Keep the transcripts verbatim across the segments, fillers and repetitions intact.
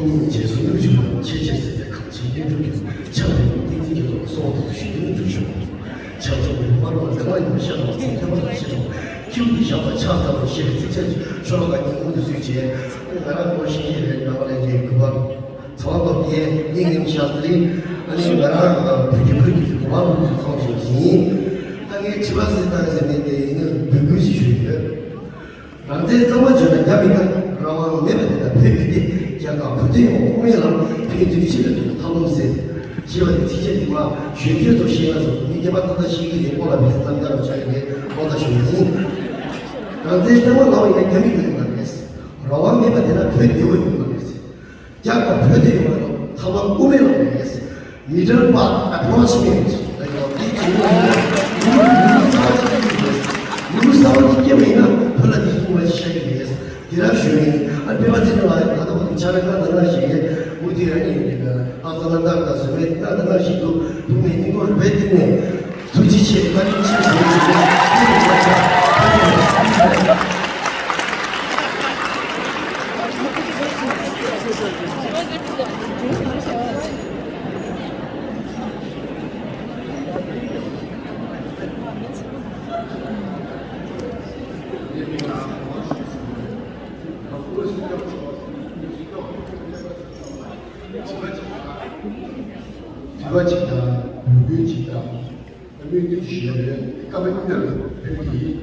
ཉིད་རྗེས་སུ་གནོད་བྱུང་བ་ཆེས་ཆེར་སྲིད་པའི་གངས་ཅན་སྙན་སྒྲོན་གྱི་ཕྱག་ལས་བསྟན་འཛིན་རྒྱ་མཚོ་གསོལ་བ་ཞུ་རྒྱུ་ནི་འགྲུབ་བྱུང་། ཕྱག་རྫོགས་པའི་དམར་བ་གང་ལ་ཡང་ཤར་བ་ཚེ་ཐལ་བ་དང་ཤེས་རབ་ཁྱེའུ་འདི་བཞག་པ་ཕྱག་འཚལ་ལོ་ཞེས་པའི་ཚིགས་བཅད་ཀྱི་ཤོ་ལོ་ཀ་གཉིས་མངོན་དུ་གསོལ་བྱས། ང་རང་ངོ་ཤེས་ཀྱི་རེད། ནང་པ་ལྷན་རྒྱས་གུས་པ། ཚོགས་ཐོག་གི་སྙིང་ནས་ཤ་སྟག་རེད། ཨ་ནི་ང་རང་བོད་ཀྱི་བོད་ཀྱི་གོ་འཕང་ཀུན་གྱི་ཚོགས་ཞིག་ཡིན། ད་ངས་དྲི་བ་ཟིན་སྟངས་ཟེར་ནས་དེ་ཡིན་ན་འབོད་སྐུལ་ཞིག་ཞུས་ཡོད། རང་བཙན་གཙང་མ་བརྗོད་ན་རྒྱ་མི་དང་རང་དབང་མེད་པ་དེ་དང་བོད་མི་དེ་རྒྱ་དང་བོད་དོན་ཡོང་དབུ་མའི་ལམ་ཕན་ཚུན་ཕྱི་ལ་དུ་ཐབས་ལམ་ཟེར། ཞེས་པ་དེ་ཚིགས་བཅད་དེ་མ་གཞོན་སྐྱེས་ཚོ་ཤེས་ན་སོ་མི་སྐྱེས་པ་ཙག་ཙག་ཤེས་ཀྱི་རེད། སྐོར་ལ་བེད་སྤྱོད་གནང་བརྡ་རུ་ཆགས་ཀྱི་རེད། དགོངས་དག་ཞུ་ཡིན། རང་བཙན་གཙང་མ་ལབ་པ་ཡིན་ན་རྒྱ་མི་ཡོད་མ་རེད། རང་དབང་མེད་པ་དེ་ན་བོད་བདེ་བོ་ཡོད་མ་རེད། རྒྱ་དང་བོད་དེ་ཡོང་བ་དང་ཐབས་ལམ་དབུ་མའི་ལམ་རེད། Middle path approachment ལ་ཡོང་དེ་ཅི་ཡོང་ཡིན་ན་ལུགས་ལུགས་གསར་པ་ཅིག་ཡིན་རེད། ལུགས་གསར་པ་ཅིག་སྐྱེ་བ་ཡིན་ན་བོད་ལ་དེ་ཡིན་པ་ཅིག་ཤར་གྱི་རེད། དེ་རང་ཞུ་ཡིན། ཨ་དཔེ་མ་ཚིག་ནང་ལ་ད་ལྟ་བར་དུ་ཆ་རེ་ཁ་ནང་ལ་ཞིག་རེད། མུ་མཐུད་རང་ཉིད་ཀྱི་ཨ་ཙ་ལ་འདར་དང་བཟོ་མེད་ད་ནང་ལ་ཞིག་ཏུ་ཐུག་ནས་སྙིང་ཁོང་རུས་པའི་གཏིང་ནས་ཐུགས་རྗེ་ཆེ། བཀའ་དྲིན་ཆེ་ཞུ་ཡིན། དྲི་བ་གཅིག་དང་འབོད་སྐུལ་གཅིག་དང་། སྨོན་འདུན་ཞུ་ཡ་ཡོད། སྐབས་ཉིན་ལ་ཕུལ་གྱི་ཡིན།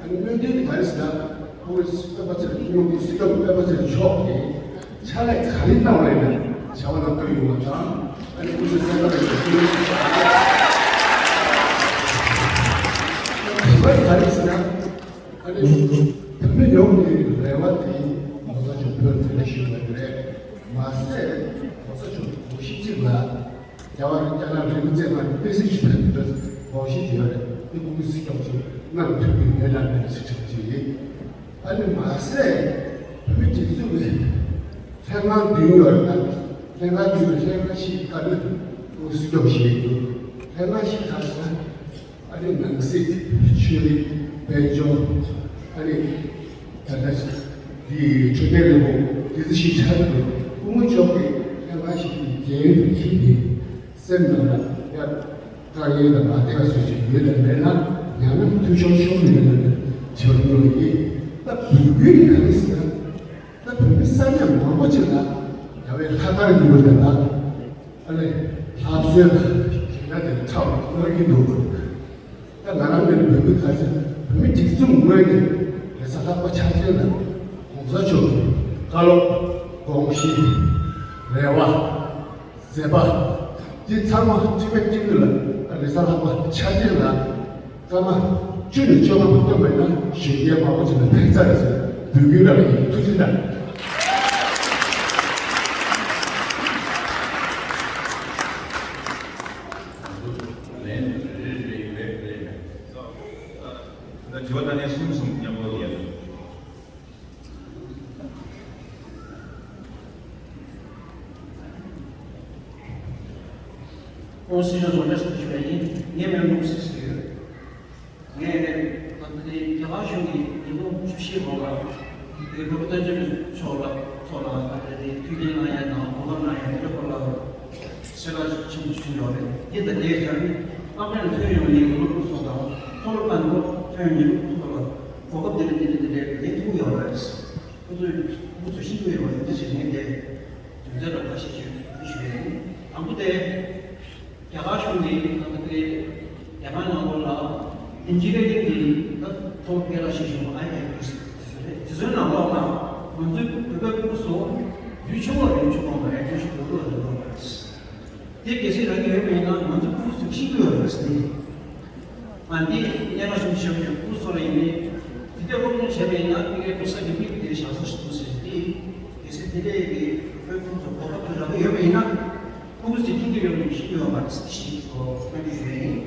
སྨོན་འདུན་དེ་ག་རེ་ཟེར་ན། ཁོང་རང་སྤེན་པ་ཚེ་རིང་སྐུ་ངོ་སྲིད་སྐྱོང་སྤེན་པ་ཚེ་རིང་མཆོག་གིས་ཕྱག་ལས་ག་རེ་གནང་བ་ཡིན་ན་བྱ་བ་ལམ་འགྲོ་ཡོང་བ་དང་། ཨ་ནི་སྐུ་ཚེ་བརྟན་པ་ལ་ཡང་སྐུ་ངོ་ཞུ་བ་ག་རེ་ཟེར་ན། ཨ་ནི་བོད་མི་ཡོངས་ཀྱི་རེ་བ་དེ་ང་ཚོ་ཅིག་བོད་དེ་ལ་ཞུ་བ་རེད། མ་ཟད་ང་ཚོ་ཅིག་གོ་ཤེས་ཅིག་ལ། རྒྱ་བར་རྒྱ་ནག་རིག་པ་རྩེད་མ་དཔེ་སྲིད་ཀྱི་ཕན་ཚུན་དགོངས་གཞི་ཡོད་རེད། དེ་ཀུན་གྱིས་སྐྱོང་ཆུ་གནང་ཐུབ་པའི་ཡོད་ན་མེད་ན་ཞིག་དྲན་གྱི་ཡིན། ཨ་ནི་མ་ཟད་བོད་མི་སྒྲིག་འཛུགས་ཀྱི་ལྷན་ཁང་བདུན་ཡོད་རེད། ལྷན་ཁང་བདུན་ལ་ལྷན་ཁང་བཞི་གི་བཀའ་བློན་ཀུན་གྱིས་སྐྱོང་བཞིན་ཡོད། ལྷན་ཁང་བཞི་ག་རེ་ཟེར་ན། ཨ་ནི་ནང་སྲིད། ཆོས་རིག། དཔལ་འབྱོར། ཨ་ནི་ད་ལྟ་འདི་འཕྲོད་བསྟེན་ལས་ཁུངས་འདི་ཚོ་ཞིག་ཆགས་འདུག་སྐུ་ངོ་མཆོག་གིས་ལྷན་ཁང་ཞིག་གི་འགན་འཁྱེར་ཏེ་སེམས་ནང་ལ་ཡ་དཀའ་ངལ་དང་མ་བདེ་བ་བཟོ་བཞིན་ཡོད་དམ་མེད་ན། ཡང་ན་འཐུས་ཤོར་ཤོར་ཡོད་དམ་མེད་ན་དྲི་བ་བསྐྱོན་གྱི་ཡིན། ད་འབོད་སྐུལ་ནི་ག་རེ་ཟེར་ན། ད་བོད་མི་ས་གནས་མང་པོ་ཅིག་ལ་རྒྱལ་བའི་ལྷ་དར་ཡིན་པ་དེ་དག་ཨ་ནི་ལྷ་གསོལ་དང་གྱེན་ལ་དེ་འཁྲབ་གནང་གི་འདུག་ད་ང་རང་མེད་བོད་མི་ཁ་ཤས་བོད་མི་སྒྲིག་འཛུགས་ངོས་ནས་རེས་གཟའ་ལྷག་པ་འཆར་ཅན་ལ་གོང་ས་མཆོག་གི་བཀའ་སློབ་དགོངས་གཞི་རེ་བ་མཛད་པ་འདི་ཚང་མ་སྤྱི་པའི་སྤྱི་འཐུས་ལ་རེས་གཟའ་ལྷག་པ་འཆར་ཅན་ལ་སྐར་མ་བཅུ་ནས་བཅོ་ལྔ་བར་བཏོན་པ་ཡིན་ན་གཞོན་སྐྱེས་མང་པོ་ཅིག་ལ་ཕན་ཐོགས་རེད་ཟེར་འབོད་སྐུལ་གནང་བ་ཡིན། ཐུགས་རྗེ་གནང་། ལན་རེ་རེ་རེ་རེ་རེ། ད་དྲི་བ་ད་ནས་གསུམ་གསུམ་མཉམ་པོ་ཡོད། ཨོ་སྲིད་སྐྱོང་ཚོགས་གྲལ་སུ་ཞུ་བ་ཡིན། ངས་མེད་ལུགས་སྲིད་ཟེར་ཡོད། ངས་ད་ལྟ་དེ་རྒྱ་གར་གཞུང་གི་ཉིན་གུང་བཅུ་བཞི་གོང་ལ་དེ་བོད་བསྟན་སྤྱོད་མཆོག་ལ་ཚོགས་ལ་ད་ལྟ་དེ་དུས་དེབ་གནང་ཡ་དང་གོ་སྐབས་གནང་ཡ་དེ་འདྲ་སྐོར་ལ་གསལ་བསྒྲགས་ཆེན་པོ་ཞུས་ཡོད་རེད། དེ་ད་ལྟའི་ཆར་ནི་ཨ་ཕ་ནས་ཐོན་ཡོང་ནས་ལོ་ལོ་སོགས་དང་མཐོ་སློབ་ཁག་ནས་ཐོན་ཡོང་ནས་ཚོགས་ལ་གོ་སྐབས་དེ་འདྲ་དེ་འདྲ་དེ་འདྲ་ལེན་ཐུབ་ཡོད་རེད། ཁོ་ཚོས་ཁོ་ཚོས་ཤེས་ཀྱི་ཡོད་པ་ཡིན་ད་ཞེས་ངས་དེ་རྒྱུ་མཚན་རང་ཁ་ཤས་ཤིག་ཞུ་ཡ་ཡིན། དང་པོ་དེ་རྒྱ་གར་གཞུང་གིས་ད་ལྟ་དེ་རྒྱ་གར་ནང་ལོགས་ལ་ཨིན་ཇི་ནི་ཡ་རིང་གི་ད་ཐོག་སྐད་གྲགས་ཆེ་ཤོས་ཨའི་ཨའི་ཊི་ཟེར་རེད། དེ་ཚོའི་ནང་ལོགས་ལ་ང་ཚོའི་བོད་པའི་ཕྲུ་གུ་ཚོ་རྒྱུས་ཆུང་བ་རེད། ཆུང་བ་མ་རེད། རྒྱུས་ཆུང་བོད་ལ་འགྲོ་བ་རེད། དེ་གལ་སྲིད་རག་གི་ཡོད་པ་ཡིན་ན་ང་ཚོ་ཕྲུ་གུ་ཚོས་ཤེས་ཀྱི་ཡོད་རེད་ཟེར་ནས། ང་འདི་སྙན་ངག་གསུང་བཤད་ཡོད་ཕྲུ་གུ་ཚོ་ལ་ཡིན་ནའི་དེ་འདྲ་སློབ་སྦྱོང་བྱས་པ་ཡིན་ན་དེ་གའི་ཕྲུ་གུ་ཚོ་གི་མིག་དེ་ཞག་ས་ཞིག་འདུག་ཟེར་ཏེ། གལ་སྲིད་དེ་འདྲའི་གི་བོད་ཕྲུ་གུ་ཚོ་གོ་སྐབས་དེ་རག་གི་ཡོད་པ་ཡིན་ན་ཕྲུ་གུ་ཚོས་ཤེས་ཀྱི་ཡོད་མེད་ཤེས་ཀྱི་ཡོད་མ་རེད་ཟེར་ཏེ་ཞིག་གོ་སྐྱོན་བརྗོད་ཞུ་ཡ་ཡིན།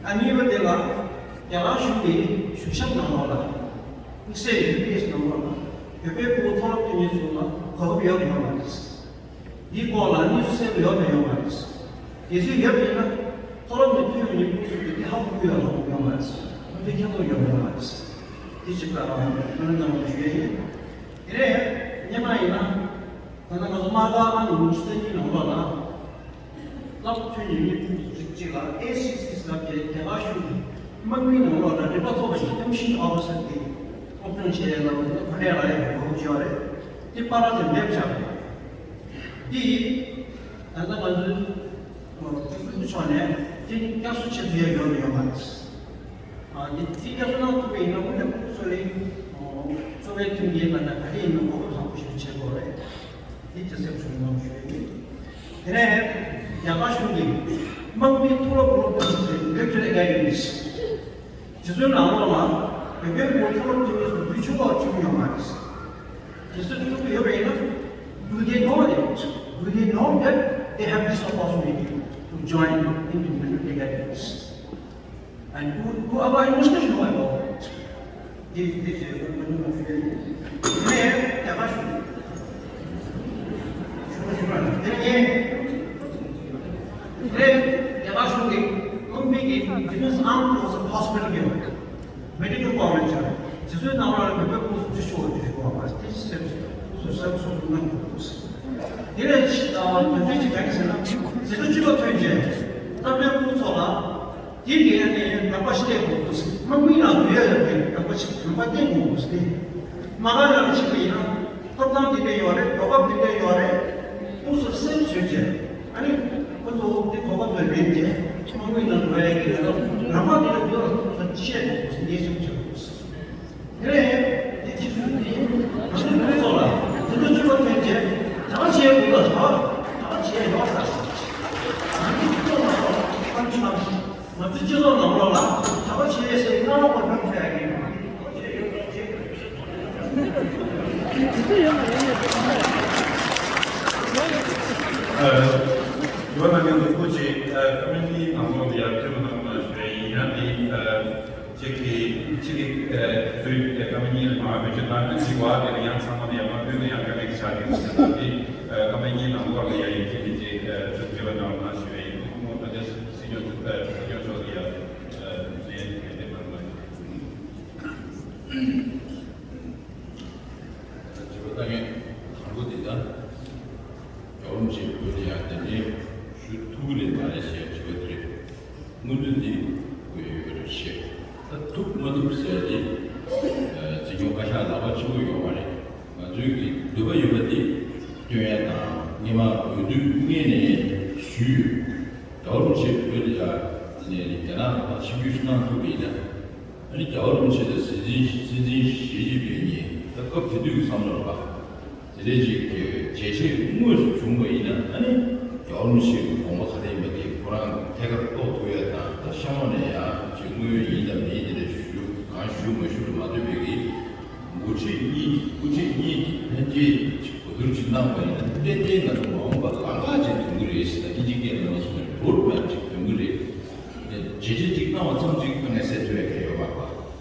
ཨ་གཉིས་པ་དེ་ལ་རྒྱ་གར་གཞུང་གི་བཞུགས་ཤག་ནང་ལོགས་ལ་དམིགས་བསལ་ཡུ་པི་ཨེ་སི་ནང་ལོགས་ལ་བོད་པའི་ཕྲུ་གུ་མཐོ་སློབ་ཐོན་མཁན་ཚོ་ལ་གོ་སྐབས་ཡོད་མ་ཡོད་མ་རེད། འདིའི་སྐོར་ལ་གནས་ཚུལ་གསལ་པོ་ཡོད་དང་ཡོད་མ་རེད། གལ་སྲིད་ཡོད་པ་ཡིན་ན་མཐོ་སློབ་ནས་ཐོན་ཡོང་མཁན་ཕྲུ་གུ་ཚོས་འདི་ཧ་གོ་གི་ཡོད་དང་ཡོད་མ་རེད། ཁོང་ཚོས་མཁྱེན་རྟོགས་ཡོད་དང་ཡོད་མ་རེད། འདི་གཅིག་ལ་ང་ཚོས་གནང་རོགས་ཞུ་ཡ་ཡིན། དེ་ནས་སྔོན་མ་ཡིན་ན། ད་ལྟ་ང་ཚོ་དམག་སྒར་ཨ་ནུ་ཉི་ཤུ་རྩ་གཉིས་ནང་ལོགས་ལ། སློབ་ཐོན་ཡོད་མཁན་ཀུན་གྱི་གཅིག་གཅིག་ལ་ཨེ་སི་སི་ལབ་པའི་རྒྱ་གར་གཞུང་གི་དམག་མིའི་ནང་ལོགས་ལ་རིག་པ་གཙོ་བོ་ཞིག་ཨེམ་ཤིན་ཨོ་ཕི་སར་གྱི་སློབ་སྦྱོང་བྱེད་ཡས་ལ་ང་ཚོ་གོ་གནས་རག་ཡས་ཀྱི་གོ་སྐབས་བྱུང་བ་རེད། དེ་པཱ་ལགས་ཀྱིས་འབེབས་བཞག་པ་རེད། དེ་ཡིས་ད་ལྟ་ང་ཚོའི་སྤྱི་ཚོགས་ཀྱི་ཕྱོགས་ནས་དེ་བསྐྱར་གསོ་བྱེད་ཐུབ་ཡས་ཡོད་ཡོད་མ་རེད། ཨ་ནི་དེ་བསྐྱར་གསོ་གནང་ཐུབ་པ་ཡིན་ན་དངོས་གནས་ཁོང་ཚོ་ལ་འཚོ་བའི་མཐུན་རྐྱེན་དང་ག་རེ་ཡིན་ན་གོ་སྐབས་བཟང་པོ་ཞིག་བྱེད་དགོས་རེད། དེ་ཅི་ཟེར་བྱུང་ཡོང་ཞུ་ཡིན། དེ་ནས་རྒྱ་གར་གཞུང་གིས་དམག་མིའི་མཐོ་སློབ་སློབ་སྦྱོང་བྱེད་པའི་Military Academy། དེ་ཚོའི་ནང་ལོགས་ལ་བོད་པའི་མཐོ་སློབ་དེ་ཚོ་ལུས་ཕྱུག་པོ་བྱུང་ཡོད་མ་རེད། དེ་ཚོ་ཐུག་གི་ཡོད་པ་ཡིན་ན། Do they know that, do they know that they have this opportunity to join in the Military Academy? And do, do our administration know about it? དེ་དེ་ཞེས་པ་མ་ནུ་མ་ཞུ་ཡ་ཡིན། དེ་ནས་རྒྱ་གར་གཞུང་ཞུ་མ་ཞུ་མ་དེ་ནས་དེ་ནས་རྒྱ་གར་གཞུང་གིས་དམག་མི་གི་Defense Armed Forces Hospital གི་Medical College དེ་ཚོའི་ནང་ལ་བོད་པའི་ཁོངས་སུ་འཛུལ་ཆོག་པ་དེ་ཞུ་བ་མ་ཟད་དེ་སེམས་སུ་སེམས་སུ་གནང་དགོས། དེ་ནས་ཆེས་དོན་ཆེན་གྱི་ག་རེ་ཟེར་ན་ཟི་ལིང་སྤྱི་ལོ་ཐོན་རྗེས་སྟབས་བདེ་སྐུ་ཚོགས་ལ། དེ་གའི་ནས་ནང་པ་ཞིག་བསྟེན་དགོས་ཟེར། དམག་མི་ལ་འཛུལ་ཡ་ཡོད་པའི་ནང་པ་ཞིག་ནང་པ་བསྟེན་དགོས་ཟེར། དམག་སྒར་ལ་ཕྱིན་པ་ཡིན་ན་ཐོབ་ཐང་དེ་འདྲ་ཡོད་རེད། གོ་སྐབས་དེ་འདྲ་ཡོད་རེད། ཁོང་ཚོ་སེམས་བཟོས་བྱས་ཨ་ནི་ཁོང་ཚོ་དེ་གོ་སྐབས་དེ་ལེན་བྱས་དམག་མི་ལ་འགྲོ་ཡ་གི་ལས་ཀ་ནང་པ་དེ་འདྲ་ཡོད་ལ་ཁོང་ཚོ་བཤད་དགོས་ཟེར་ངས་སེམས་བྱས་དགོས་ཟེར། དེ་ནས་དེ་ཅི་ཞུ་ནི་ང་ཚོ་ལུས་ཚོགས་ལ་དེ་ཚོ་བཅུ་པ་ཐོན་རྗེས་ད་བྱས་དགོས་ལ་ད་ད་བྱས་ཡོད་ས་ང་ཚོ་སྤྱི་ཚོགས་ལ་ཨ་ནི་ཁྱོད་ང་ཚོ་སྤྱི་ཚོགས་ནང་ལོགས་ལ་ད་བ་བྱས་ཟེར་སྔ་མ་བར་སྣང་བྱས་ཡ་ཡིན། ཡོད་ན་ང་ཚོ་སྐུ་མཁྱེན་ཀ་མེ་ནི་ནང་ལོགས་ལ་ཡར་ཐོན་གནང་གནང་ཞུ་ཡ་ཡིན། ཡང་དེ་གཅིག་གིས་གཅིག་གིས་ཚུར་ཀ་མེ་ནི་ལ་མར་བེད་སྤྱོད་གནང་ནས་གཅིག་བ་དེ་ལ་ཡང་ཚང་མ་ལ་ཡར་མར་བཏོན་ནས་ཡང་ཀ་མེ་ནི་ཆགས་ཀྱི་ཡོད་ཟེར་ན་དེ་ཀ་མེ་ནི་ནང་ལོགས་ལ་ཡར་ཡིན་གཅིག་གིས་གཅིག་ཚུར་བརྗོད་པ་གནང་གནང་ཞུ་ཡ་ཡིན། ཁོང་ད་ལྟ་སྲིད་སྐྱོང་སྲིད་སྐྱོང་མཆོག་ལ་ཡར་ལན་ལན་འདེབས་གནང་གནང་ཞུ་ཡ་ཡིན། དྲི་བ་ལྟ་མཁན་དང་པོ་འདི་ལྟར། རྒྱལ་བ་རིན་པོ་ཆེ་བོད་ལ་ཡང་གདན་འདྲེན་ཞུ་ཐུབ་ཀྱི་རེད་མ་རེད་ཞེས་དྲི་བ་དེ་རེད། སྔོན་འདོན་འདི་དགོས་ཡོད་པ་རེད་ཞེས། ད་ཐུབ་མ་ཐུབ་ཟེར་ཏེ། འཛིན་སྐྱོང་བཀའ་ཤག་ལག་པ་ཆེ་བོ་ཡོད་མ་རེད། ང་ཚོའི་གི་འདོད་པ་ཡོད་པ་འདི་སྟོན་ཡ་དང་སྔོན་མ་འོས་བསྡུ་སྔོན་ནས་ཞུས་ཡོད། རྒྱལ་བ་རིན་པོ་ཆེ་བོད་ལ་ཡང་ནས་རྒྱ་ནག་ལ་ཕར་ཆིབས་བསྒྱུར་གནང་ཐུབ་པ་ཡིན་ན། ཨ་ནི་རྒྱལ་བ་རིན་པོ་ཆེ་དང་སྲིད་འཛིན་སྲིད་འཛིན་ཞི་ཅིན་ཕིང་གཉིས་ད་སྐབས་དེ་དུས་ཀྱི་བསམ་བློ་ལ་དེ་འདྲའི་ཅིག་གི་འགྲེལ་བཤད་དངོས་སུ་བྱུང་བ་ཡིན་ན། ཨ་ནི་རྒྱལ་བ་རིན་པོ་ཆེ་གི་དགོངས་པ་ག་རེ་ཡིན་པ་དེ་ཁོ་རང་གི་ཐད་ཀར་རྟོགས་ཐུབ་ཡ་དང་། ད་གཤམ་འོག་ནས་ཡང་ཅིག་དངོས་ཡོད་ཡིན་དང་མིན་དེ་འདྲ་ཞུ་གང་ཞུ་མ་ཞུ་ལ་མ་ལྟོས་པའི་གི་འགོ་ཁྲིད་གཉིས་ཀྱི་སྐུ་མཁྱེན་གཉིས་ཀྱིས་ལྷན་རྒྱས་ཀྱི་གོ་བསྡུར་ཅིག་གནང་བ་ཡིན་ན་ཏན་ཏན་ང་ཚོ་མ་འོངས་པར་ལམ་ཁ་ཅིག་ཐོན་གྱི་རེད་ཟེར་ན། ཨིན་ཇི་སྐད་ནང་ལ་གསུངས་ནས་རོཌ་མེབ་ཅིག་ཐོན་གྱི་རེད། བྱས་རྗེས་ཅིག་གནང་བ་ཙམ་ཅིག་དངོས་གནས་གསལ་ཐུབ་ཡ་གང་ཡོད་མ་རེད་པ།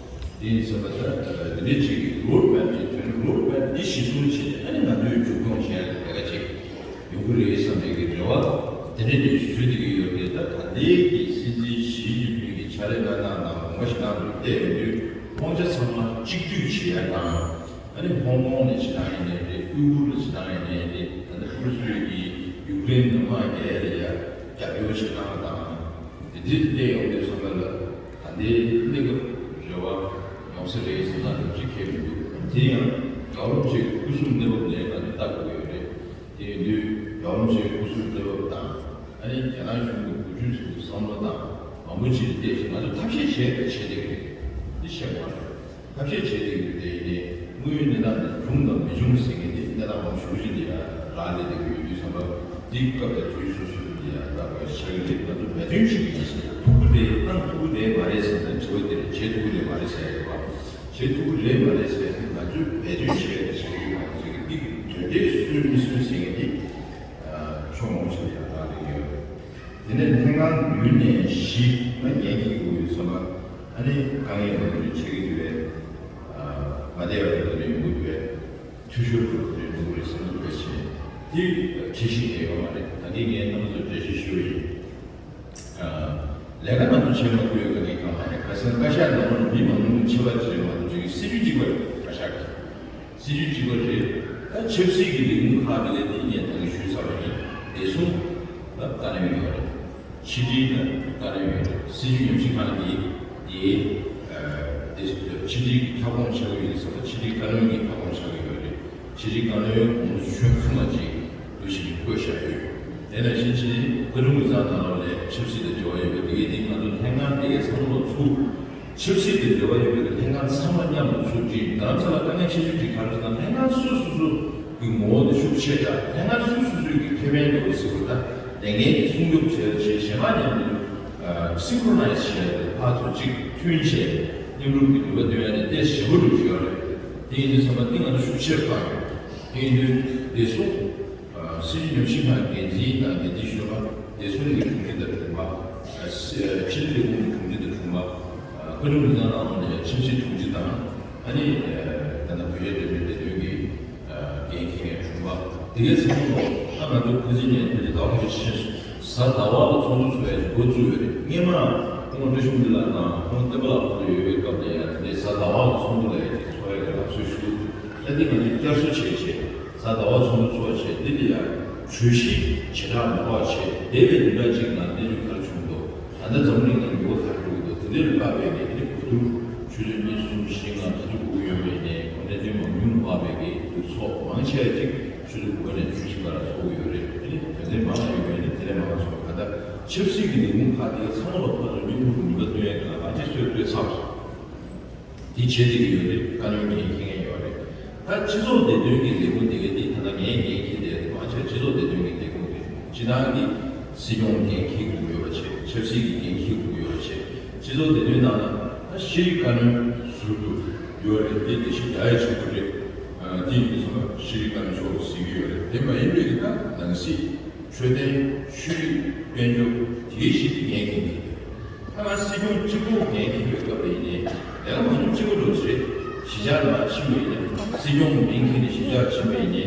དེ་ཡིན་ཙང་ད་ལྟ་འདི་འདྲའི་ཅིག་གི་རོཌ་མེབ་ཅིག་ཐོན། རོཌ་མེབ་འདི་གཞི་བཟུང་བྱས་ནས་ཨ་ནི་ང་ཚོས་མཇུག་སྐྱོང་བྱེད་ཡ་ལས་ཀ་ཅིག་ཡོང་གི་རེད་བསམ་པའི་གི་རེ་བ་དེ་འདྲ་ཅིག་ཞུ་བསྡད་ཀྱི་ཡོད་རེད། ད་ད་ལྟའི་གི་སྲིད་འཛིན་ཞི་ཅིན་ཕིང་གི་ཕྱག་ལས་གནང་སྟངས་དང་དགོངས་པ་བཞེས་སྟངས་དེ་བལྟས་ཡོང་དུས་དབང་ཆ་ཚང་མ་གཅིག་སྡུད་བྱེད་ཡ་དང་། ཨ་ནི་ཧོང་ཀོང་ལ་བྱེད་སྟངས་ཡིན་ནའི་རེད། ཨུ་ཁུར་ལ་བྱེད་སྟངས་ཡིན་ནའི་རེད། ད་ལྟ་ཨུ་རུ་སུའི་གི་ཡུཀ་རེན་མི་མང་རྒྱག་ཡ་ལ་ཡ་རྒྱབ་སྐྱོར་བྱེད་སྟངས་དང་། དེ་འདྲའི་བལྟས་ཡོང་དུས་ཙམ་པ་ལ་ད་ལྟའི་གནས་སྐབས་རེ་བ་ཡོང་ས་རེད་བསམ་སྟངས་འདྲ་ཅིག་འཁྱེར་མི་འདུག་དེ་ཡང་རྒྱལ་བ་རིན་པོ་ཆེའི་སྐུ་གཟུགས་གནས་བབ་ནས་ང་ཚོས་ལྟ་དགོས་ཡོད་རེད། དེ་ཡིན་དུས་རྒྱལ་བ་རིན་པོ་ཆེའི་སྐུ་གཟུགས་གནས་བབ་དང་། ཨ་ནི་རྒྱ་ནག་གཞུང་གི་འགོ་ཁྲིད་ཚོའི་བསམ་བློ་དང་མང་པོ་ཅིག་ལ་བལྟས་ཤིང་ང་ཚོས་ཐབས་ཤེས་བྱས་ཏེ་བྱེད་བསྡད་ཀྱི་རེད། འདི་བཤད་དགོས་པ་རེད། ཐབས་ཤེས་བྱེད་བསྡད་ཀྱི་རེད། དེ་ཡིན་ནའི་དངོས་ཡོད་གནས་སྟངས་དེ་བྱུང་དང་མི་བྱུང་ཟེར་མཁན་དེ་གནས་སྟངས་མང་པོ་ཞེ་པོ་ཅིག་འདི་ཡང་རག་ལས་བསྡད་ཀྱི་ཡོད་དུས་ཙམ་པ། འདི་སྐབས་དེ་དུས་སོ་སོ་འདི་ཡང་ལྟ་དགོས་ཆགས་ཀྱི་རེད། ང་ཚོ་འབད་བརྩོན་ཞིག་ཡིན་ཟེར། ཐུབ་ཀྱི་རེད་གནང་ཐུབ་ཀྱི་རེད་མ་རེད་ཟེར་ན་དྲི་བ་དེར་བྱེད་ཐུབ་ཀྱི་རེད་མ་རེད་ཟེར་ཡ་རེད་པ། བྱེད་ཐུབ་ཀྱི་རེད་མ་རེད་ཟེར་ཡ་དེ་ང་ཚོས་འབད་བརྩོན་བྱས་ཏེ་བྱེད་ཀྱི་ཡོད་པ་ཅིག་གི་འདི་གི་དོན་འབྲས་སོན་མི་སོན་ཟེར་མཁན་འདི་ཕྱོགས་མང་པོ་ཞིག་ལ་ཡང་ལངས་བསྡད་ཀྱི་ཡོད་རེད། དེ་ནས་ལྷན་ཁང་བདུན་ནས་བཞི་ལ་ཉན་གྱི་ཡོད་ཡོད་ཙམ་པ། ཨ་ནི་དཀའ་ངལ་མང་པོ་ཞིག་འཕྲད་ཀྱི་འདུག་པས། མ་བསྡད་པ་དེ་འདྲ་ཡོང་གི་འདུག་པས། འཐུས་ཤོར་འགྲོ་གི་འདུག་རེད་བསམ་འདུག་པས་བྱས། དེ་འགྲེལ་བཤད་གང་ཡང་ཡོད་མ་རེད། ད་གིན་ངས་རྣམ་པ་ཚོར་འགྲེལ་བཤད་ཞུས་པ་ཡིན། ལས་ཀ་ང་ཚོ་བྱེད་མ་ཐུབ་ཡོད་དཀའ་ངལ་གང་མ་རེད། ག་ཟེར་བཀའ་ཤག་ནང་ལ་མི་མང་པོ་ཆེ་བ་བྱེད་མ་ཐུབ་ཅིག་སྲིད་ཇུས་གཅིག་པ་རེད། བཀའ་ཤག་གི་སྲིད་ཇུས་གཅིག་པ་རེད། ད་ཆབ་སྲིད་ཀྱི་ལས་ཁུངས་ཁག་དེ་ལས་དེ་ངས་ད་གིན་ཞུས་ཚར་བ་ཡིན། བདེ་སྲུང་ལ་བཀའ་བློན་ཡོད་རེད། ཕྱི་དྲིལ་ལ་བཀའ་བློན་ཡོད་རེད། སྲིད་བྱུས་ཉམས་ཞིབ་ཁང་གི་དེ་དེ་ཕྱི་དྲིལ་གྱི་ཁྱབ་ཁོངས་ཆགས་ཀྱི་ཡོད་ཟེར་བ། ཕྱི་དྲིལ་བཀའ་བློན་གྱི་ཁྱབ་ཁོངས་ཆགས་ཀྱི་ཡོད་རེད། ཕྱི་དྲིལ་བཀའ་བློན་གོང་མ་ཆོས་ཕུང་ལ་ཅིག་འདུ་ཤེས་བཀོད་བཞག་ཡོད། དེ་ནང་བཞིན་ཕྱི་དྲིལ་བཀའ་དྲུང་གི་ཚང་ནང་ལོགས་ལ་ཆབ་སྲིད་དང་འབྲེལ་བ་ཡོད་པ་དེ་གའི་དེ་ང་ཚོ་ལྷན་ཁང་དེ་གའི་ཚང་མ་ལོག་ཚུགས། ཆབ་སྲིད་དང་འབྲེལ་བ་ཡོད་པའི་ལྷན་ཁང་ཚང་མ་མཉམ་དུ་ཚུགས་ཀྱིན། རྡ་རམ་ས་ལ་དཀའ་ངལ་ཆེ་ཤོས་ཅིག་ག་རེ་ཟེར་ན། ལྷན་ཁང་སོ་སོ་སོ་གི་ངོ་བོ་དེ་ཤུགས་ཆེ་དྲགས། ལྷན་ཁང་སོ་སོ་སོ་གི་ཁེ་ཕན་འདྲ་བོ་ཟེར་བ་དང་ལས་འགན་དེ་སྲུང་སྐྱོབ་བྱེད་བྱེད་གཞན་པ་མཉམ་དུ་སིན་ཁོ་རོ་ནའི་ཛི་བྱས་ཏེ་ཕར་ཚུར་གཅིག་མཐུན་བྱས་མཉམ་རུབ་ཀྱི་ནུས་པ་བཏོན་ཡ་དེ་ཏོག་ཙམ་ཞན་པོ་འགྲོ་གི་ཡོད་རེད། དེ་ཡིན་དུས་ཙམ་པ་འདི་ང་ཚོ་ཤུགས་ཆེར་བཏང་ཡོད། དེ་ཡིན་དུས་བདེ་སྲུང་སྲིད་བྱུས་ཉམས་ཞིབ་ཁང་འགན་འཛིན་དང་འགན་འཛིན་གཞོན་པ། བདེ་སྲུང་གི་དྲུང་ཆེ་དང་དྲུང་འཕར། ཕྱི་དྲིལ་ལས་ཁུངས་ཀྱི་དྲུང་ཆེ་དང་དྲུང་འཕར། བཀའ་དྲུང་ལྷན་ཁང་ནང་ལ་ཡང་ཆབ་སྲིད་དྲུང་ཆེ་དང་། ཨ་ནི་ད་ལྟ་བོད་རྒྱ་འབྲེལ་མོལ་ལས་དོན་གྱི་འགན་འཁྱེར་མཁན་དྲུང་འཕར་དེ་གའི་ཚང་མ་ལ་ད་ང་ཚོ་ཁ་སང་ནས་ད་ལྟ་ཟླ་བ་ཁ་ཤས་ཕྱིན་སོང་། གཟའ་ཟླ་བ་ལ་ཚོགས་འདུ་ཚོགས་ཡ་ཞིག་འགོ་བཙུགས་ཡོད་རེད། སྔོན་མ་སྐུ་ངོ་བཀྲ་ཤིས་ལགས་དང་སྐུ་ངོ་བསྟན་པ་ལགས་ཁོང་ཚོ་ཡོད་པའི་སྐབས་ལ་ཡང་དེ་འདྲའི་གཟའ་ཟླ་བ་ལ་ཚོགས་འདུ་ལ་ཡང་ཅིག་ཚོགས་ཡ་གི་ལམ་སྲོལ་ཞིག་འདུག་ད་འདི་ང་ཚོས་བསྐྱར་གསོ་བྱས་བྱས། གཟའ་ཟླ་བ་ཚོགས་འདུ་ཚོགས་བྱས། འདི་ལ་ཡང་གྲོས་གཞི་ཞེ་དྲག་མི་འབབ་བྱས། འདས་པའི་བདུན་ཕྲག་གཅིག་ནང་གནས་ཚུལ་ག་རེ་བྱུང་འདུག་ད་ལྟ་འཛམ་གླིང་ནང་འགྱུར་བ་ག་རེ་འགྲོ་གི་འདུག་དེ་འདྲ་ལ་དཔག་པའི་གི་དེ་འདྲ་གོ་བསྡུར་ཆུ་ཚོད་གཉིས་གསུམ་བཞི་ལྔ་ག་ཚོད་དགོས་ཀྱི་ཡོད་པ་ཡིན་ནའི། གོ་གནས་དོན་མང་ཉུང་ལ་དཔག་པའི་གི་འདུ་ཚོགས་མང་ཆེ་བ་ཅིག་ཆུ་ཚོད་དགུ་པ་ནས་བཅུ་གཅིག་བར་ལ་ཚོགས་ཀྱི་ཡོད་རེད། དེ་ནི་དོན་ཚན་མང་ཡོད་པ་ཡིན་ནའི་དེ་ལས་མང་ཚོགས་ག་ད་ཆབ་སྲིད་ཀྱི་ལས་ཁུངས་ཁག་དེ་ཚང་མ་ལ་ཕར་ཚུར་མཉམ་རུབ་ནུས་པ་བཏོན་ཡ་གི་ལམ་ཁ་དེ་ཚོས་བཏོད་ཚར་བ། དེ་བྱེད་བསྡད་ཀྱི་ཡོད་རེད། བཀའ་བློན་འགན་འཁྱེར་མཁན་ཡོད་རེད། ད་སྤྱི་ཚོགས་བདེ་དོན་གྱི་ལས་ཁུངས་དེ་གའི་དེ་ད་ལྟ་ངས་འགན་འཁྱེར་བསྡད་དེ་མ་བྱས། སྤྱི་ཚོགས་བདེ་དོན་གྱི་ལས་ཁུངས་དེ་སྤྱི་བཏང་གི་སྲིད་སྐྱོང་འགན་འཁྱེར་དགོས་ཡོད་པ་བྱས། ཆབ་སྲིད་ཀྱི་འགན་འཁྱེར་དགོས་ཡོད་པ་བྱས། སྤྱི་ཚོགས་བདེ་དོན་ནང་ལ་ད་ཤེས་རིག་བཀའ་བློན་ཟུར་དུ་ཡོད་རེད། དེ་དགེ་བཤེས་རྒྱ་ཡེ་ཆོས་སྐུ་རེད། དེ་ཡིན་དུས་ཙམ་པ་ཤེས་རིག་བཀའ་བློན་མཆོག་གཟིགས་ཀྱི་ཡོད་རེད། དེ་མ་ཡིན་པའི་གི་ད་ནང་སྲིད། འཕྲོད་བསྟེན། ཆོས་རིག། དཔལ་འབྱོར། དེའི་གཞི་དེ་འགན་འཁྱེར་གྱི་ཡོད། ཐ་ན་སྲིད་སྐྱོང་གཅིག་པོ་འགན་འཁྱེར་བའི་སྐབས་ལ་ཡིན་ནའི་ལས་ཀ་མང་ཉུང་གཅིག་པ་འགྲོ་ཟེར། གཞིས་ཆགས་ལ་ཕྱིན་པ་ཡིན་ན་སྲིད་སྐྱོང་གི་མིང་འཁྱེར་ནས་གཞིས་ཆགས་ཕྱིན་པ་ཡིན་ནའི་